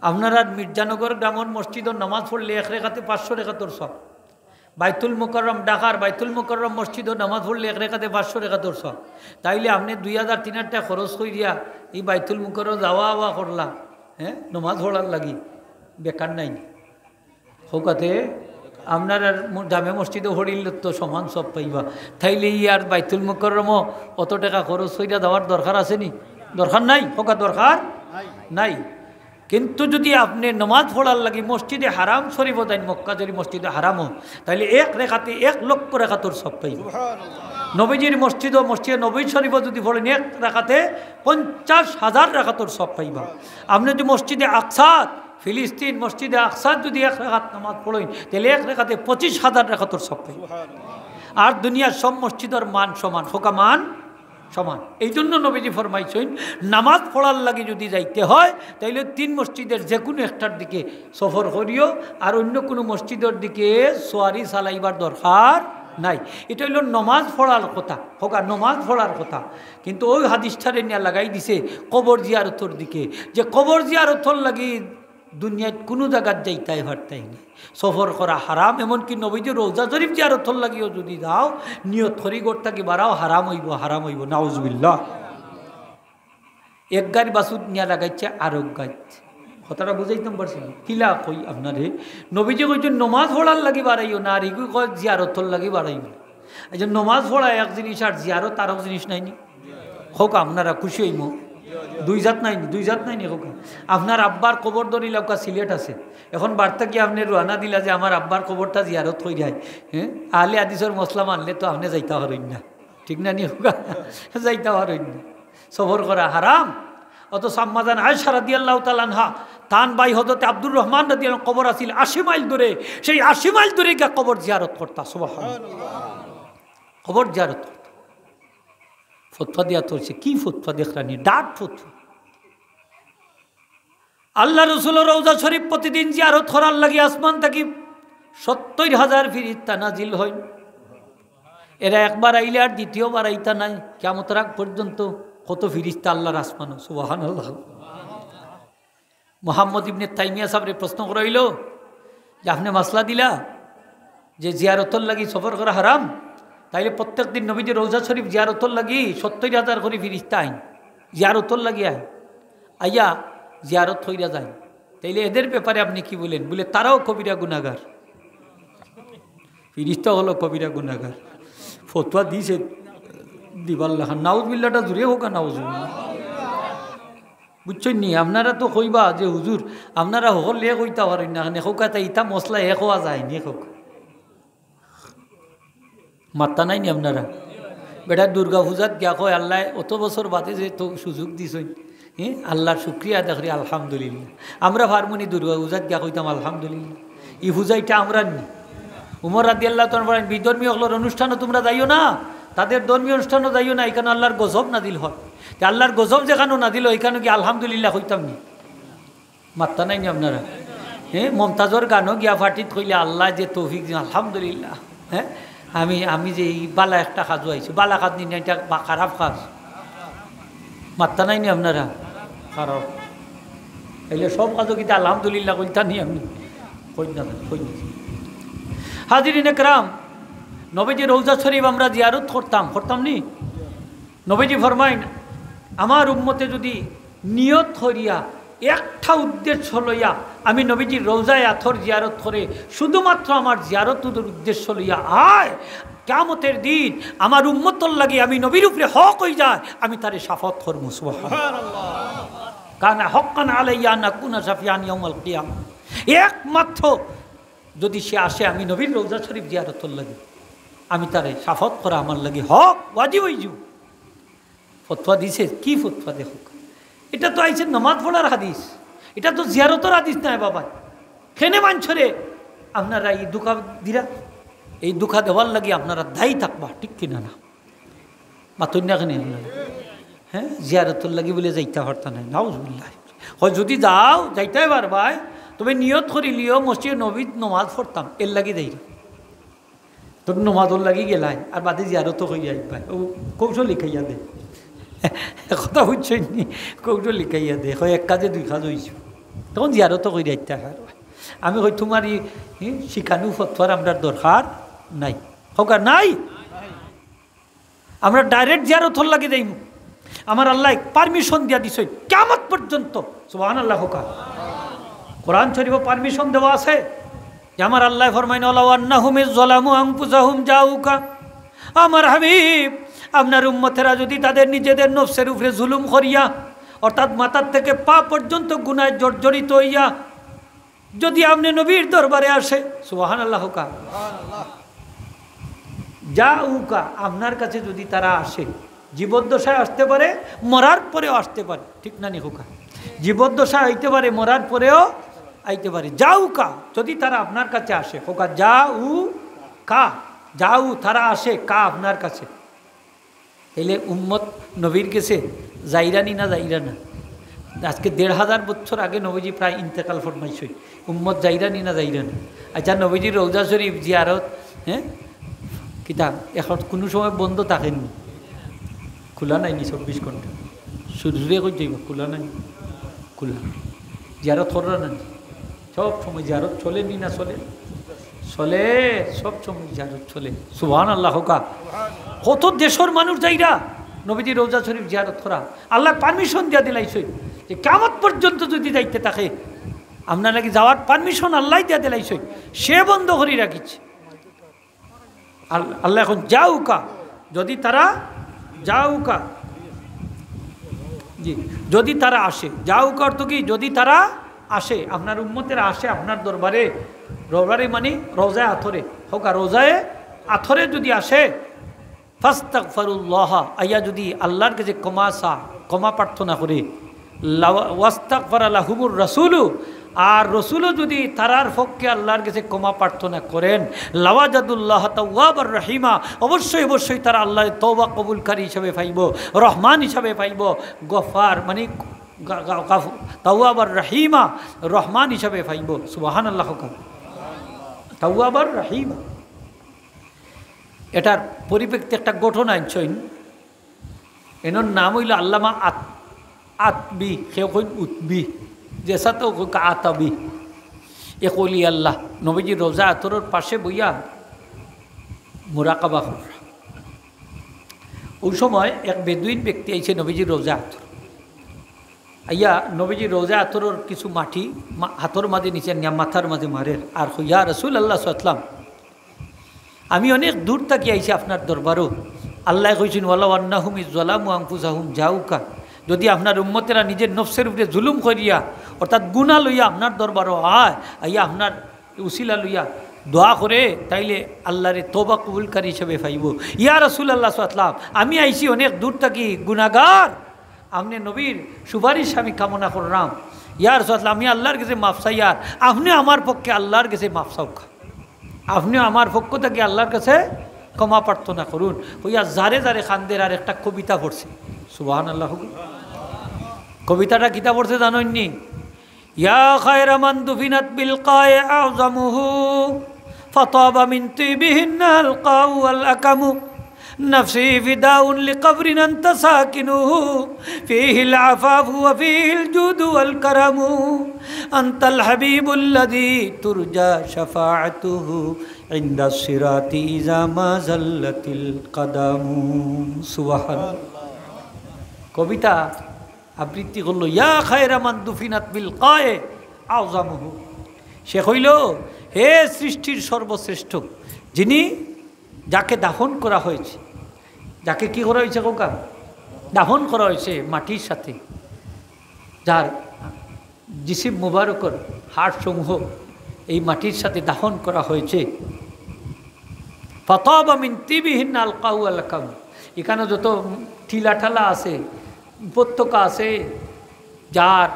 আপনারার মির্জানগর গ্রামর মসজিদর নামাজ পড়লে এক রেকাতে পাঁচশো রেকাতর সওয়াব। বাইতুল মুকাররম, ঢাকার বাইতুল মুকাররম মসজিদর নামাজ পড়লে এক রেকাতে পাঁচশো রেকাতর সওয়াব। তাইলে আপনে দুই হাজার তিন হাজার টেকা খরচ করিয়া ই বাইতুল মুকাররম যাওয়া আওয়া করলা, হ্যাঁ, নামাজ পড়ার লাগি, বেকার নায় নি? কউক্কা তে আপনারার ম-, জামে মসজিদো পড়িলে তো সমান সওয়াব পাইবা। তাইলে ই আর বাইতুল মুকাররমো অত টেকা খরচ করিয়া যাওয়ার দরকার আছে নি? দরকার নাই? কউক্কা দরকার নাই। কিন্তু যদি আপনে নমাজ পড়ার লাগি মসজিদে হারাম শরীফো যাইন, মক্কা শরীফ মসজিদে হারামো, তাইলে এক রেকাতে এক লক্ষ রেকাতর সওয়াব পাইবা। নবীজির মসজিদো, মসজিদে নবী শরীফো যদি পড়েন, এক রেকাতে পঞ্চাশ হাজার রেকাতর সওয়াব পাইবা। আপনে যদি মসজিদে আকসাত, ফিলিস্তিন মসজিদে আকসাত যদি এক রেকাত নামাজ পড়েন, তাইলে এক রেকাতে পঁচিশ হাজার রেকাতর সওয়াব পাইবা। আর দুনিয়ার সব মসজিদর মান সমান, কউক্কা মান সমান। এই জন্য নবীজি ফরমাইছইন, নামাজ পড়ার লাগি যদি যাইতে হয়, তাইলে তিন মসজিদর যে কুনু একটার দিকে সফর করিও, আর অন্য কুনু মসজিদর দিকে সোয়ারি চালাইবার দরকার নাই। ইটা অইলো নমাজ পড়ার কথা, কউক্কা নমাজ পড়ার কথা। কিন্তু ওই হাদিসটারে নিয়া লাগাই দিছে কবর জিয়ারতর দিকে, যে কবর জিয়ারতর লাগি দুনিয়াত কুনু জাগাত যাইতায় পারতায় না। সফর করা হারাম, এমনকি নবীজির রওজা শরীফ জিয়ারতর লাগিও যদি যাও, নিয়ত করি ঘর থাকি বারাও, হারাম অইবো, হারাম অইবো, নাউজুবিল্লাহ। এক গাড়ি বাসুত নিয়া লাগাইছে আরক গাড়িত। কথাটা বুঝাইতাম পারছি না? কিলা কই আপনারে? নবীজি কইছইন, "নমাজ পড়ার লাগি বারাইও না, আর ইগু কয় জিয়ারতর লাগি বারাইও না।" এই যে নমাজ পড়া এক জিনিস আর জিয়ারত আরক জিনিস নায় নি? কউক্কা, আপনারা খুশি অইমু। দুই জাত নায় নি, দুই জাত নায় নি কউক্কা। আপনার আব্বার কবর ধরি লউক্কা সিলেট আছে। এখন বার্তা কি আপনে রওয়ানা দিলা যে আমার আব্বার কবরটা জিয়ারত করি আই, হ্যাঁ? আহলে হাদিসর মসলা মানলে তো আপনে যাইতা পারইন না। ঠিক না নি কউক্কা? যাইতা পারইন না। সফর করা হারাম। অথচ আম্মাজান আয়েশা রাদিয়াল্লাহু তাআলা আনহা, তান ভাই হযরতে আব্দুর রহমান রাদিয়াল্লাহু আনহু কবর আছিল আশি মাইল দূরে, সেই আশি মাইল দূরে গিয়া কবর জিয়ারত করতা। সুবহানাল্লাহ। কবর জিয়ারত করতা। ফতোয়া দিয়া থইছে, কি ফতোয়া দেখরানি, ডাট ফতোয়া। আল্লাহ রসুলর রওজা শরীফ প্রতিদিন জিয়ারত করার লাগি আসমান থাকি সত্তইর হাজার ফিরিস্তা নাজিল অইন। এরা একবার আইলে আর দ্বিতীয়বার আইতা নায়। কিয়ামতর আগ পর্যন্ত কত ফিরিস্তা আল্লাহর আসমানো, সুবহানাল্লাহ। মোহাম্মদ ইবনে তাইমিয়া সাবরে প্রশ্ন করা অইলো যে, "আপনে মাসলা দিলা যে জিয়ারতর লাগি সফর করা হারাম, তাইলে প্রত্যেক দিন নবীজির রওজা শরীফ জিয়ারতর লাগি সত্তইর হাজার করি ফিরিস্তা আইন, জিয়ারতর লাগি আইন, আইয়া জিয়ারত কইরা যাইন, তাইলে এদের ব্যাপারে আপনে কি বলেন?" বলে, "তারাও কবিরা গুনাগার।" ফিরিস্তা অকলও কবিরা গুনাগার। ফতোয়া দিছে দিবার লাখান। নাউজুবিল্লাহটা জুরে কউক্কা, নাউজুবিল্লাহ। বুঝছইন নি? আপনারা তো কইবা যে, "হুজুর, আপনারা হকলে কইতা পারইন না, কেনে কউক্কা, তা ইতা মাসলা এ কওয়া যায়নি, কউক্কা।" মাত্তা নাই নি আপনারা? বেটা দুর্গা পূজাত গিয়া কয়, "আল্লায় অত বছর বাদে যে তো সুযোগ দিছইন, হ্যাঁ, আল্লাহর শুকরিয়া আদায় করি, আলহামদুলিল্লাহ।" আমরা পারমু নি দুর্গা পূজাত গিয়া কইতাম, "আলহামদুলিল্লাহ"? ই পূজা ইটা আমরার নি। উমর রাদিয়াল্লাহু তাআলা ফরমাইন, "বিধর্মী অকলর অনুষ্ঠানো তুমরা যাইও না, তাদের ধর্মীয় অনুষ্ঠানো যাইও না, ইখানো আল্লাহর গজব নাজিল অয়।" তে আল্লাহর গজব যেখানো নাজিল অয়, ইখানো গিয়া আলহামদুলিল্লাহ কইতাম নি? মাত্তা নাই নি আপনারা? হ্যাঁ, মমতাজর গানো গিয়া পার্টিত কইলে, "আল্লায় যে তৌফিক দিছইন, আলহামদুলিল্লাহ।" হ্যাঁ, আমি, আমি যে ই বালা একটা কাজো আইছি, বালা কাজ নি না, ইটা বা-, খারাপ কাজ। মাত্তা নাই নি আপনারা? খারাপ। তাইলে সব কাজো কিতা আলহামদুলিল্লাহ কইতা নি আপনে? কই না, কই না। হাজিরিন একরাম, নবীজির রওজা শরীফ আমরা জিয়ারত করতাম, করতাম নি? নবীজি ফরমাইন, "আমার উম্মতে যদি নিয়ত করিয়া একটা উদ্দেশ্য লইয়া আমি নবীজির রওজায়ে আতহর জিয়ারত করে, শুধুমাত্র আমার জিয়ারতর উদ্দেশ্য লইয়া আয়, কিয়ামতর দিন আমার উম্মতর লাগি আমি নবীর উপরে হক অইযায়, আমি তারে শাফাআত করমু।" সুবহানাল্লাহ। কানা হাক্কান আলাইয়া আন আকুনা শাফিআন ইয়াউমাল কিয়ামা। একমাত্র যদি সে আসে আমি নবীর রওজা শরীফ জিয়ারতর লাগি, আমি তারে শাফাআত করা আমার লাগি হক, ওয়াজিব অইযিবো। ফতোয়া দিছে, কি ফতোয়া দেখউক্কা? ইটা তো আইছে নামাজ পড়ার হাদিস, ইটা তো জিয়ারতর হাদিস নায় বাবা। কেনে মানষরে আপনারা ই ধোঁকা দিরা? এই ধোঁকা দেওয়ার লাগি আপনারা দায়ী থাকবা, ঠিক কিনা না? মাতইন না কেনে আপনারা? হ্যাঁ, জিয়ারতর লাগি বুলে যাইতা পারতা নায়, নাউজুবিল্লাহ। কয়, "যদি যাও, যাইতায় পারবায়, তবে নিয়ত করিলিও মসজিদে নবীত নামাজ পড়তাম, এর লাগি যাইরায়।" তো নমাজর লাগি গেলায়, আর বাদে জিয়ারতও করিয়া আইবায়। অউ কৌশল হিকাইয়া দে। কথা বুঝছইন নি? কৌশল হিকাইয়া দে। কয়, "এক কাজে দুই কাজ অইছে।" তখন জিয়ারতও করিয়া আইতা পারো। আমি কই, "তুমার ই, ই শিখানো ফতোয়ার আমরার দরকার নাই।" কউক্কা নাই? আমরা direct জিয়ারতর লাগি যাইমু। আমার আল্লায় permission দিয়া দিছইন কিয়ামত পর্যন্ত। সুবহানাল্লাহ কউক্কা। কোরআন শরীফো permission দেওয়া আছে যে আমার আল্লায় ফরমাইন, "ওয়ালাউ আন্নাহুম ইজ জালামু আনফুসাহুম জাউকা।" আমার হাবিব, আপনার উম্মতেরা যদি তাদের নিজেদের নফসের উপরে জুলুম করিয়া, অর্থাৎ মাথার থেকে পা পর্যন্ত গুনায় জর্জরিত অইয়া যদি আপনে নবীর দরবারে আসে, সুবহানাল্লাহ কউক্কা, জাউকা, আপনার কাছে যদি তারা আসে, জীবদ্দশায় আসতে পারে, মরার পরেও আসতে পারে, ঠিক না নি কউক্কা? জীবদ্দশায় আইতে পারে, মরার পরেও আইতে পারে। জাউকা, যদি তারা আপনার কাছে আসে, কউক্কা, জাউকা, জাউ, তারা আসে, কা, আপনার কাছে। তাইলে উম্মত নবীর গেছে যাইরা নি না যাইরা না? আজকে দেড় হাজার বছর আগে নবীজি প্রায় ইন্তেকাল ফরমাইছইন। উম্মত যাইরা নি না যাইরা না? আচ্ছা, নবীজির রওজা শরীফ জিয়ারত, হ্যাঁ, কিতা এখন কুনু সময় বন্ধ থাকে নি? খোলা নাই নি চব্বিশ ঘন্টা? শুধু জুরে কই যাইবা, খোলা নাই? খোলা। জিয়ারত কররা না নি? সব সময় জিয়ারত চলে নি না চলে? চলে, সব সময় জিয়ারত চলে। সুবহানাল্লাহ কউক্কা। কত দেশর মানুষ যাইরা নবীজির রওজা শরীফ জিয়ারত করা। আল্লায় permission দিয়া দিলাইছইন যে কিয়ামত পর্যন্ত যদি যাইতে থাকে, আপনার লাগি যাওয়ার permission আল্লায় দিয়া দিলাইছইন, সে বন্ধ করি রাখিছে। আল-, আল্লায় কইন, "জাউকা", যদি তারা, জাউকা, জি, যদি তারা আসে, জাউকা অর্থ কি? যদি তারা আসে, আপনার উম্মতেরা আসে আপনার দরবারে, দরবারে মানে রওজায়ে আতহরে, কউক্কা রওজায়ে আতহরে যদি আসে, "ফাস্তাগফারুল্লাহ", আইয়া যদি আল্লাহর কাছে ক্ষমা চা, ক্ষমা প্রার্থনা করে, লাওয়া-, "ওয়াস্তাগফারা লাহুমুর রাসূলু", আর রসুলও যদি তারার পক্ষে আল্লাহর কাছে ক্ষমা প্রার্থনা করেন, লাওয়াজাদুল্লাহ তাওয়াবার রহিমা, অবশ্যই, অবশ্যই তারা আল্লাহর তওবা কবুলকারী হিসাবে পাইব, রহমান হিসাবে পাইব, গফার, মানে, গা-, গা-, গাফ-, তাওয়াবার রহিমা, রহমান হিসাবে পাইব। সুবহানাল্লাহ কউক্কা। তাওয়াবার রহিমা। এটার পরিপ্রেক্ষিতে একটা ঘটনা আনছইন। এনর নাম অইল আল্লামা আত-, আতবি, কেউ কইন উতবি, যে সাথে কউক্কা আতাবি। এক অলি আল্লাহ নবীজির রওজা আতরর পাশে বইয়া মুরাকাবা কররা। ওই সময় এক বেদুইন ব্যক্তি আইছে নবীজির রওজা আতর। আইয়া নবীজির রওজা আতরর কিছু মাটি মা-, হাতর মাঝে নিছে, নিয়া মাথার মাঝে মারের, আর কয়, "ইয়া রাসূলুল্লাহ সাল্লাল্লাহু আলাইহি ওয়াসাল্লাম, আমি অনেক দূর থাকি আইছি আপনার দরবারো।" আল্লায় কইছইন, "ওয়ালাউ আন্নাহুম ইজ জালামু আনফুসাহুম জাউকা।" যদি আপনার উম্মতেরা নিজের নফসের উপরে জুলুম করিয়া, অর্থাৎ গুনাহ লইয়া আপনার দরবারো আয়, আইয়া আপনার উসিলা লইয়া দোয়া করে, তাইলে আল্লাহরে তওবা কবুলকারী হিসাবে পাইব। ইয়া রাসূলুল্লাহ সাল্লাল্লাহু আলাইহি ওয়াসাল্লাম, আমি আইছি অনেক দূর থাকি, গুনাহগার, আপনে নবীর সুপারিশ আমি কামনা কররাম। ইয়া রাসূলুল্লাহ, আমি আল্লাহর কাছে মাফ চাইয়ার, আপনে আমার পক্ষে আল্লাহর কাছে মাফ চাউক্কা। আপনে আমার পক্ষ থাকি আল্লাহর কাছে ক্ষমা প্রার্থনা করুন। কইয়া জারে জারে কান্দের আর একটা কবিতা পড়ছে। সুবহানাল্লাহ। কবিতাটা কিতা পড়ছে জানইননি? يا خير من دفنت بالقاع أعظمه، فطاب من طيبهن القاع والأكم. نفسي فداء لقبر أنت ساكنه، فيه العفاف وفيه الجود والكرم. أنت الحبيب الذي ترجى شفاعته عند الصراط إذا ما زلت القدم. সুবহানাল্লাহ। কবিতা আবৃত্তি করলো, "ইয়া খায়রা মান দুফিনাত বিল কায়ে আওজামুহু।" সে কইল, "হে সৃষ্টির সর্বশ্রেষ্ঠ, যিনি, যাকে দাফন করা হয়েছে।" যাকে কি করা হয়েছে কউক্কা? দাফন করা হয়েছে মাটির সাথে। যার জিসিম মুবারকর হাড় সমূহ এই মাটির সাথে দাফন করা হয়েছে। ফাতাবা মিন তিবিহিন্না আলকাউ আলকাম। এখানে যত টিলা টালা আছে, উপত্যকা আছে, যার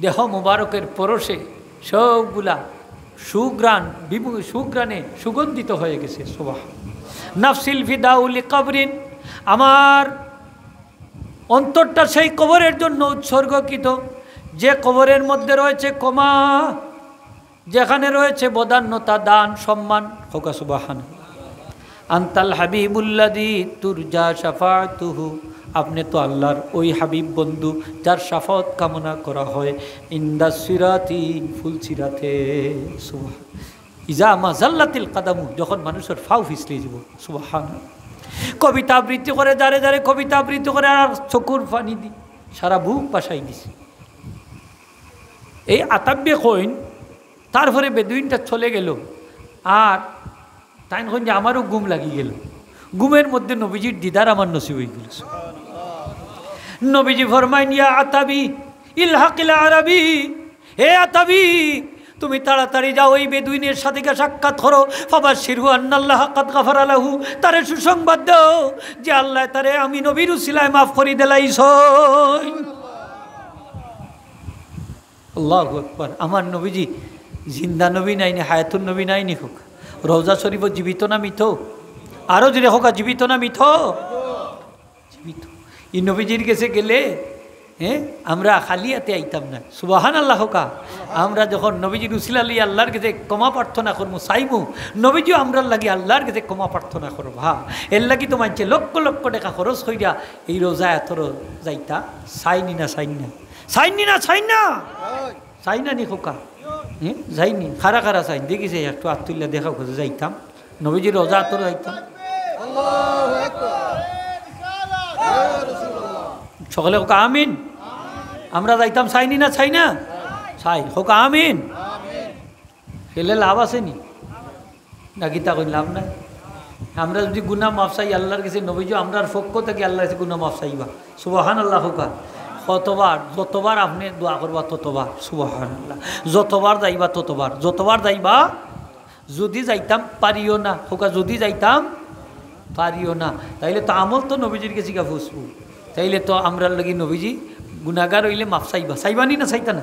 দেহ মুবারকের পরশে সবগুলা সুঘ্রাণ, বিমু-, সুঘ্রাণে সুগন্ধিত হয়ে গেছে। সুবহান। নাফসিল ফিদাউ লিকাবরিন, আমার অন্তরটা সেই কবরের জন্য উৎসর্গকৃত, যে কবরের মধ্যে রয়েছে ক্ষমা, যেখানে রয়েছে বদান্যতা, দান, সম্মান। কউক্কা সুবহান। আনতাল হাবিবুল্লাযী তুরজা শাফাআতুহু, আপনি তো আল্লাহর ওই হাবিব বন্ধু, যার শাফাআত কামনা করা হয়। ইনদা সিরাতি, ফুলসিরাতে। সুবহান। ইজা মা জাল্লাতিল কাদামু, যখন মানুষের ফাও ফিসলি যাব। সুবহান। কবিতা আবৃত্তি করে, জারে জারে কবিতা আবৃত্তি করে, আর চকুর পানি দি সারা বুক ভাসাই দিছে। এই আতাব্বে কইন, তারপরে বেদুইনটা চলে গেল। আর তাইন কইন যে, "আমারও ঘুম লাগি গেল, ঘুমের মধ্যে নবীজির দিদার আমার নসিব হয়ে গেল।" নবীজি ফরমাইন, "ইয়া আতাবি, ইলহাকিল আরাবি, হে আতাবি, তুমি তাড়াতাড়ি যাও, এই বেদুইনের সাথে গিয়া সাক্ষাৎ করো। ফাবাশশিরহু আন্নাল্লাহা কাদ গাফারা লাহু, তারে সুসংবাদ দাও যে আল্লাহ তারে আমি নবীর উসিলায় মাফ করি দিলাইছইন।" আল্লাহু আকবার। আমার নবীজি জিন্দা নবী নাইনি, হায়াতুন নবী নাইনি? কউক্কা, রওজা শরীফ জীবিত না মৃত? আরো জোরে কউক্কা, জীবিত না মৃত? জীবিত। এই নবীজির গেছে গেলে, হ্যাঁ, আমরা খালি হাতে আইতাম না। সুবহানাল্লাহ কউক্কা। আমরা যখন নবীজির উসিলা লইয়া আল্লাহর গেছে ক্ষমা প্রার্থনা করমু, চাইমু, নবীজিও আমরার লাগি আল্লাহর গেছে ক্ষমা প্রার্থনা করবা। হ্যাঁ, এর লাগি তো মানষে লক্ষ লক্ষ টেকা খরচ কইরা এই রওজা আতরো যাইতা, চাইনি না, চাইন না? চাইনি না, চাইন না? চাইন না নি কউক্কা? হ্যাঁ, যাইনি। খারা খারা চাইন, দেখি যে একটু আত তুলিয়া দেখাও, কোথায় যাইতাম। নবীজির রওজা আতরো যাইতাম। আল্লাহু আকবার। সকলে কউক্কা আমিন। আমরা যাইতাম, চাইনি না, চাই না? চাই। কউক্কা আমিন। গেলে লাভ আছে নি? না কিতা কইন, লাভ নাই? আমরা যদি গুনাহ মাফ চাই আল্লাহর গেছে, নবীজি আমরার পক্ষ থাকি আল্লাহর গেছে গুনাহ মাফ চাইবা। সুবহানাল্লাহ কউক্কা। কতবার, যতবার আপনে দোয়া করবা ততবার। সুবহানাল্লাহ। যতবার যাইবা ততবার, যতবার যাইবা। যদি যাইতাম পারিও না, কউক্কা, যদি যাইতাম পারিও না, তাইলে তো আমল তো নবীজির গেছে গিয়া পৌঁছবো। তাইলে তো আমরার লাগি নবীজি গুনাহগার অইলে মাফ চাইবা, চাইবা নি না চাইতা না?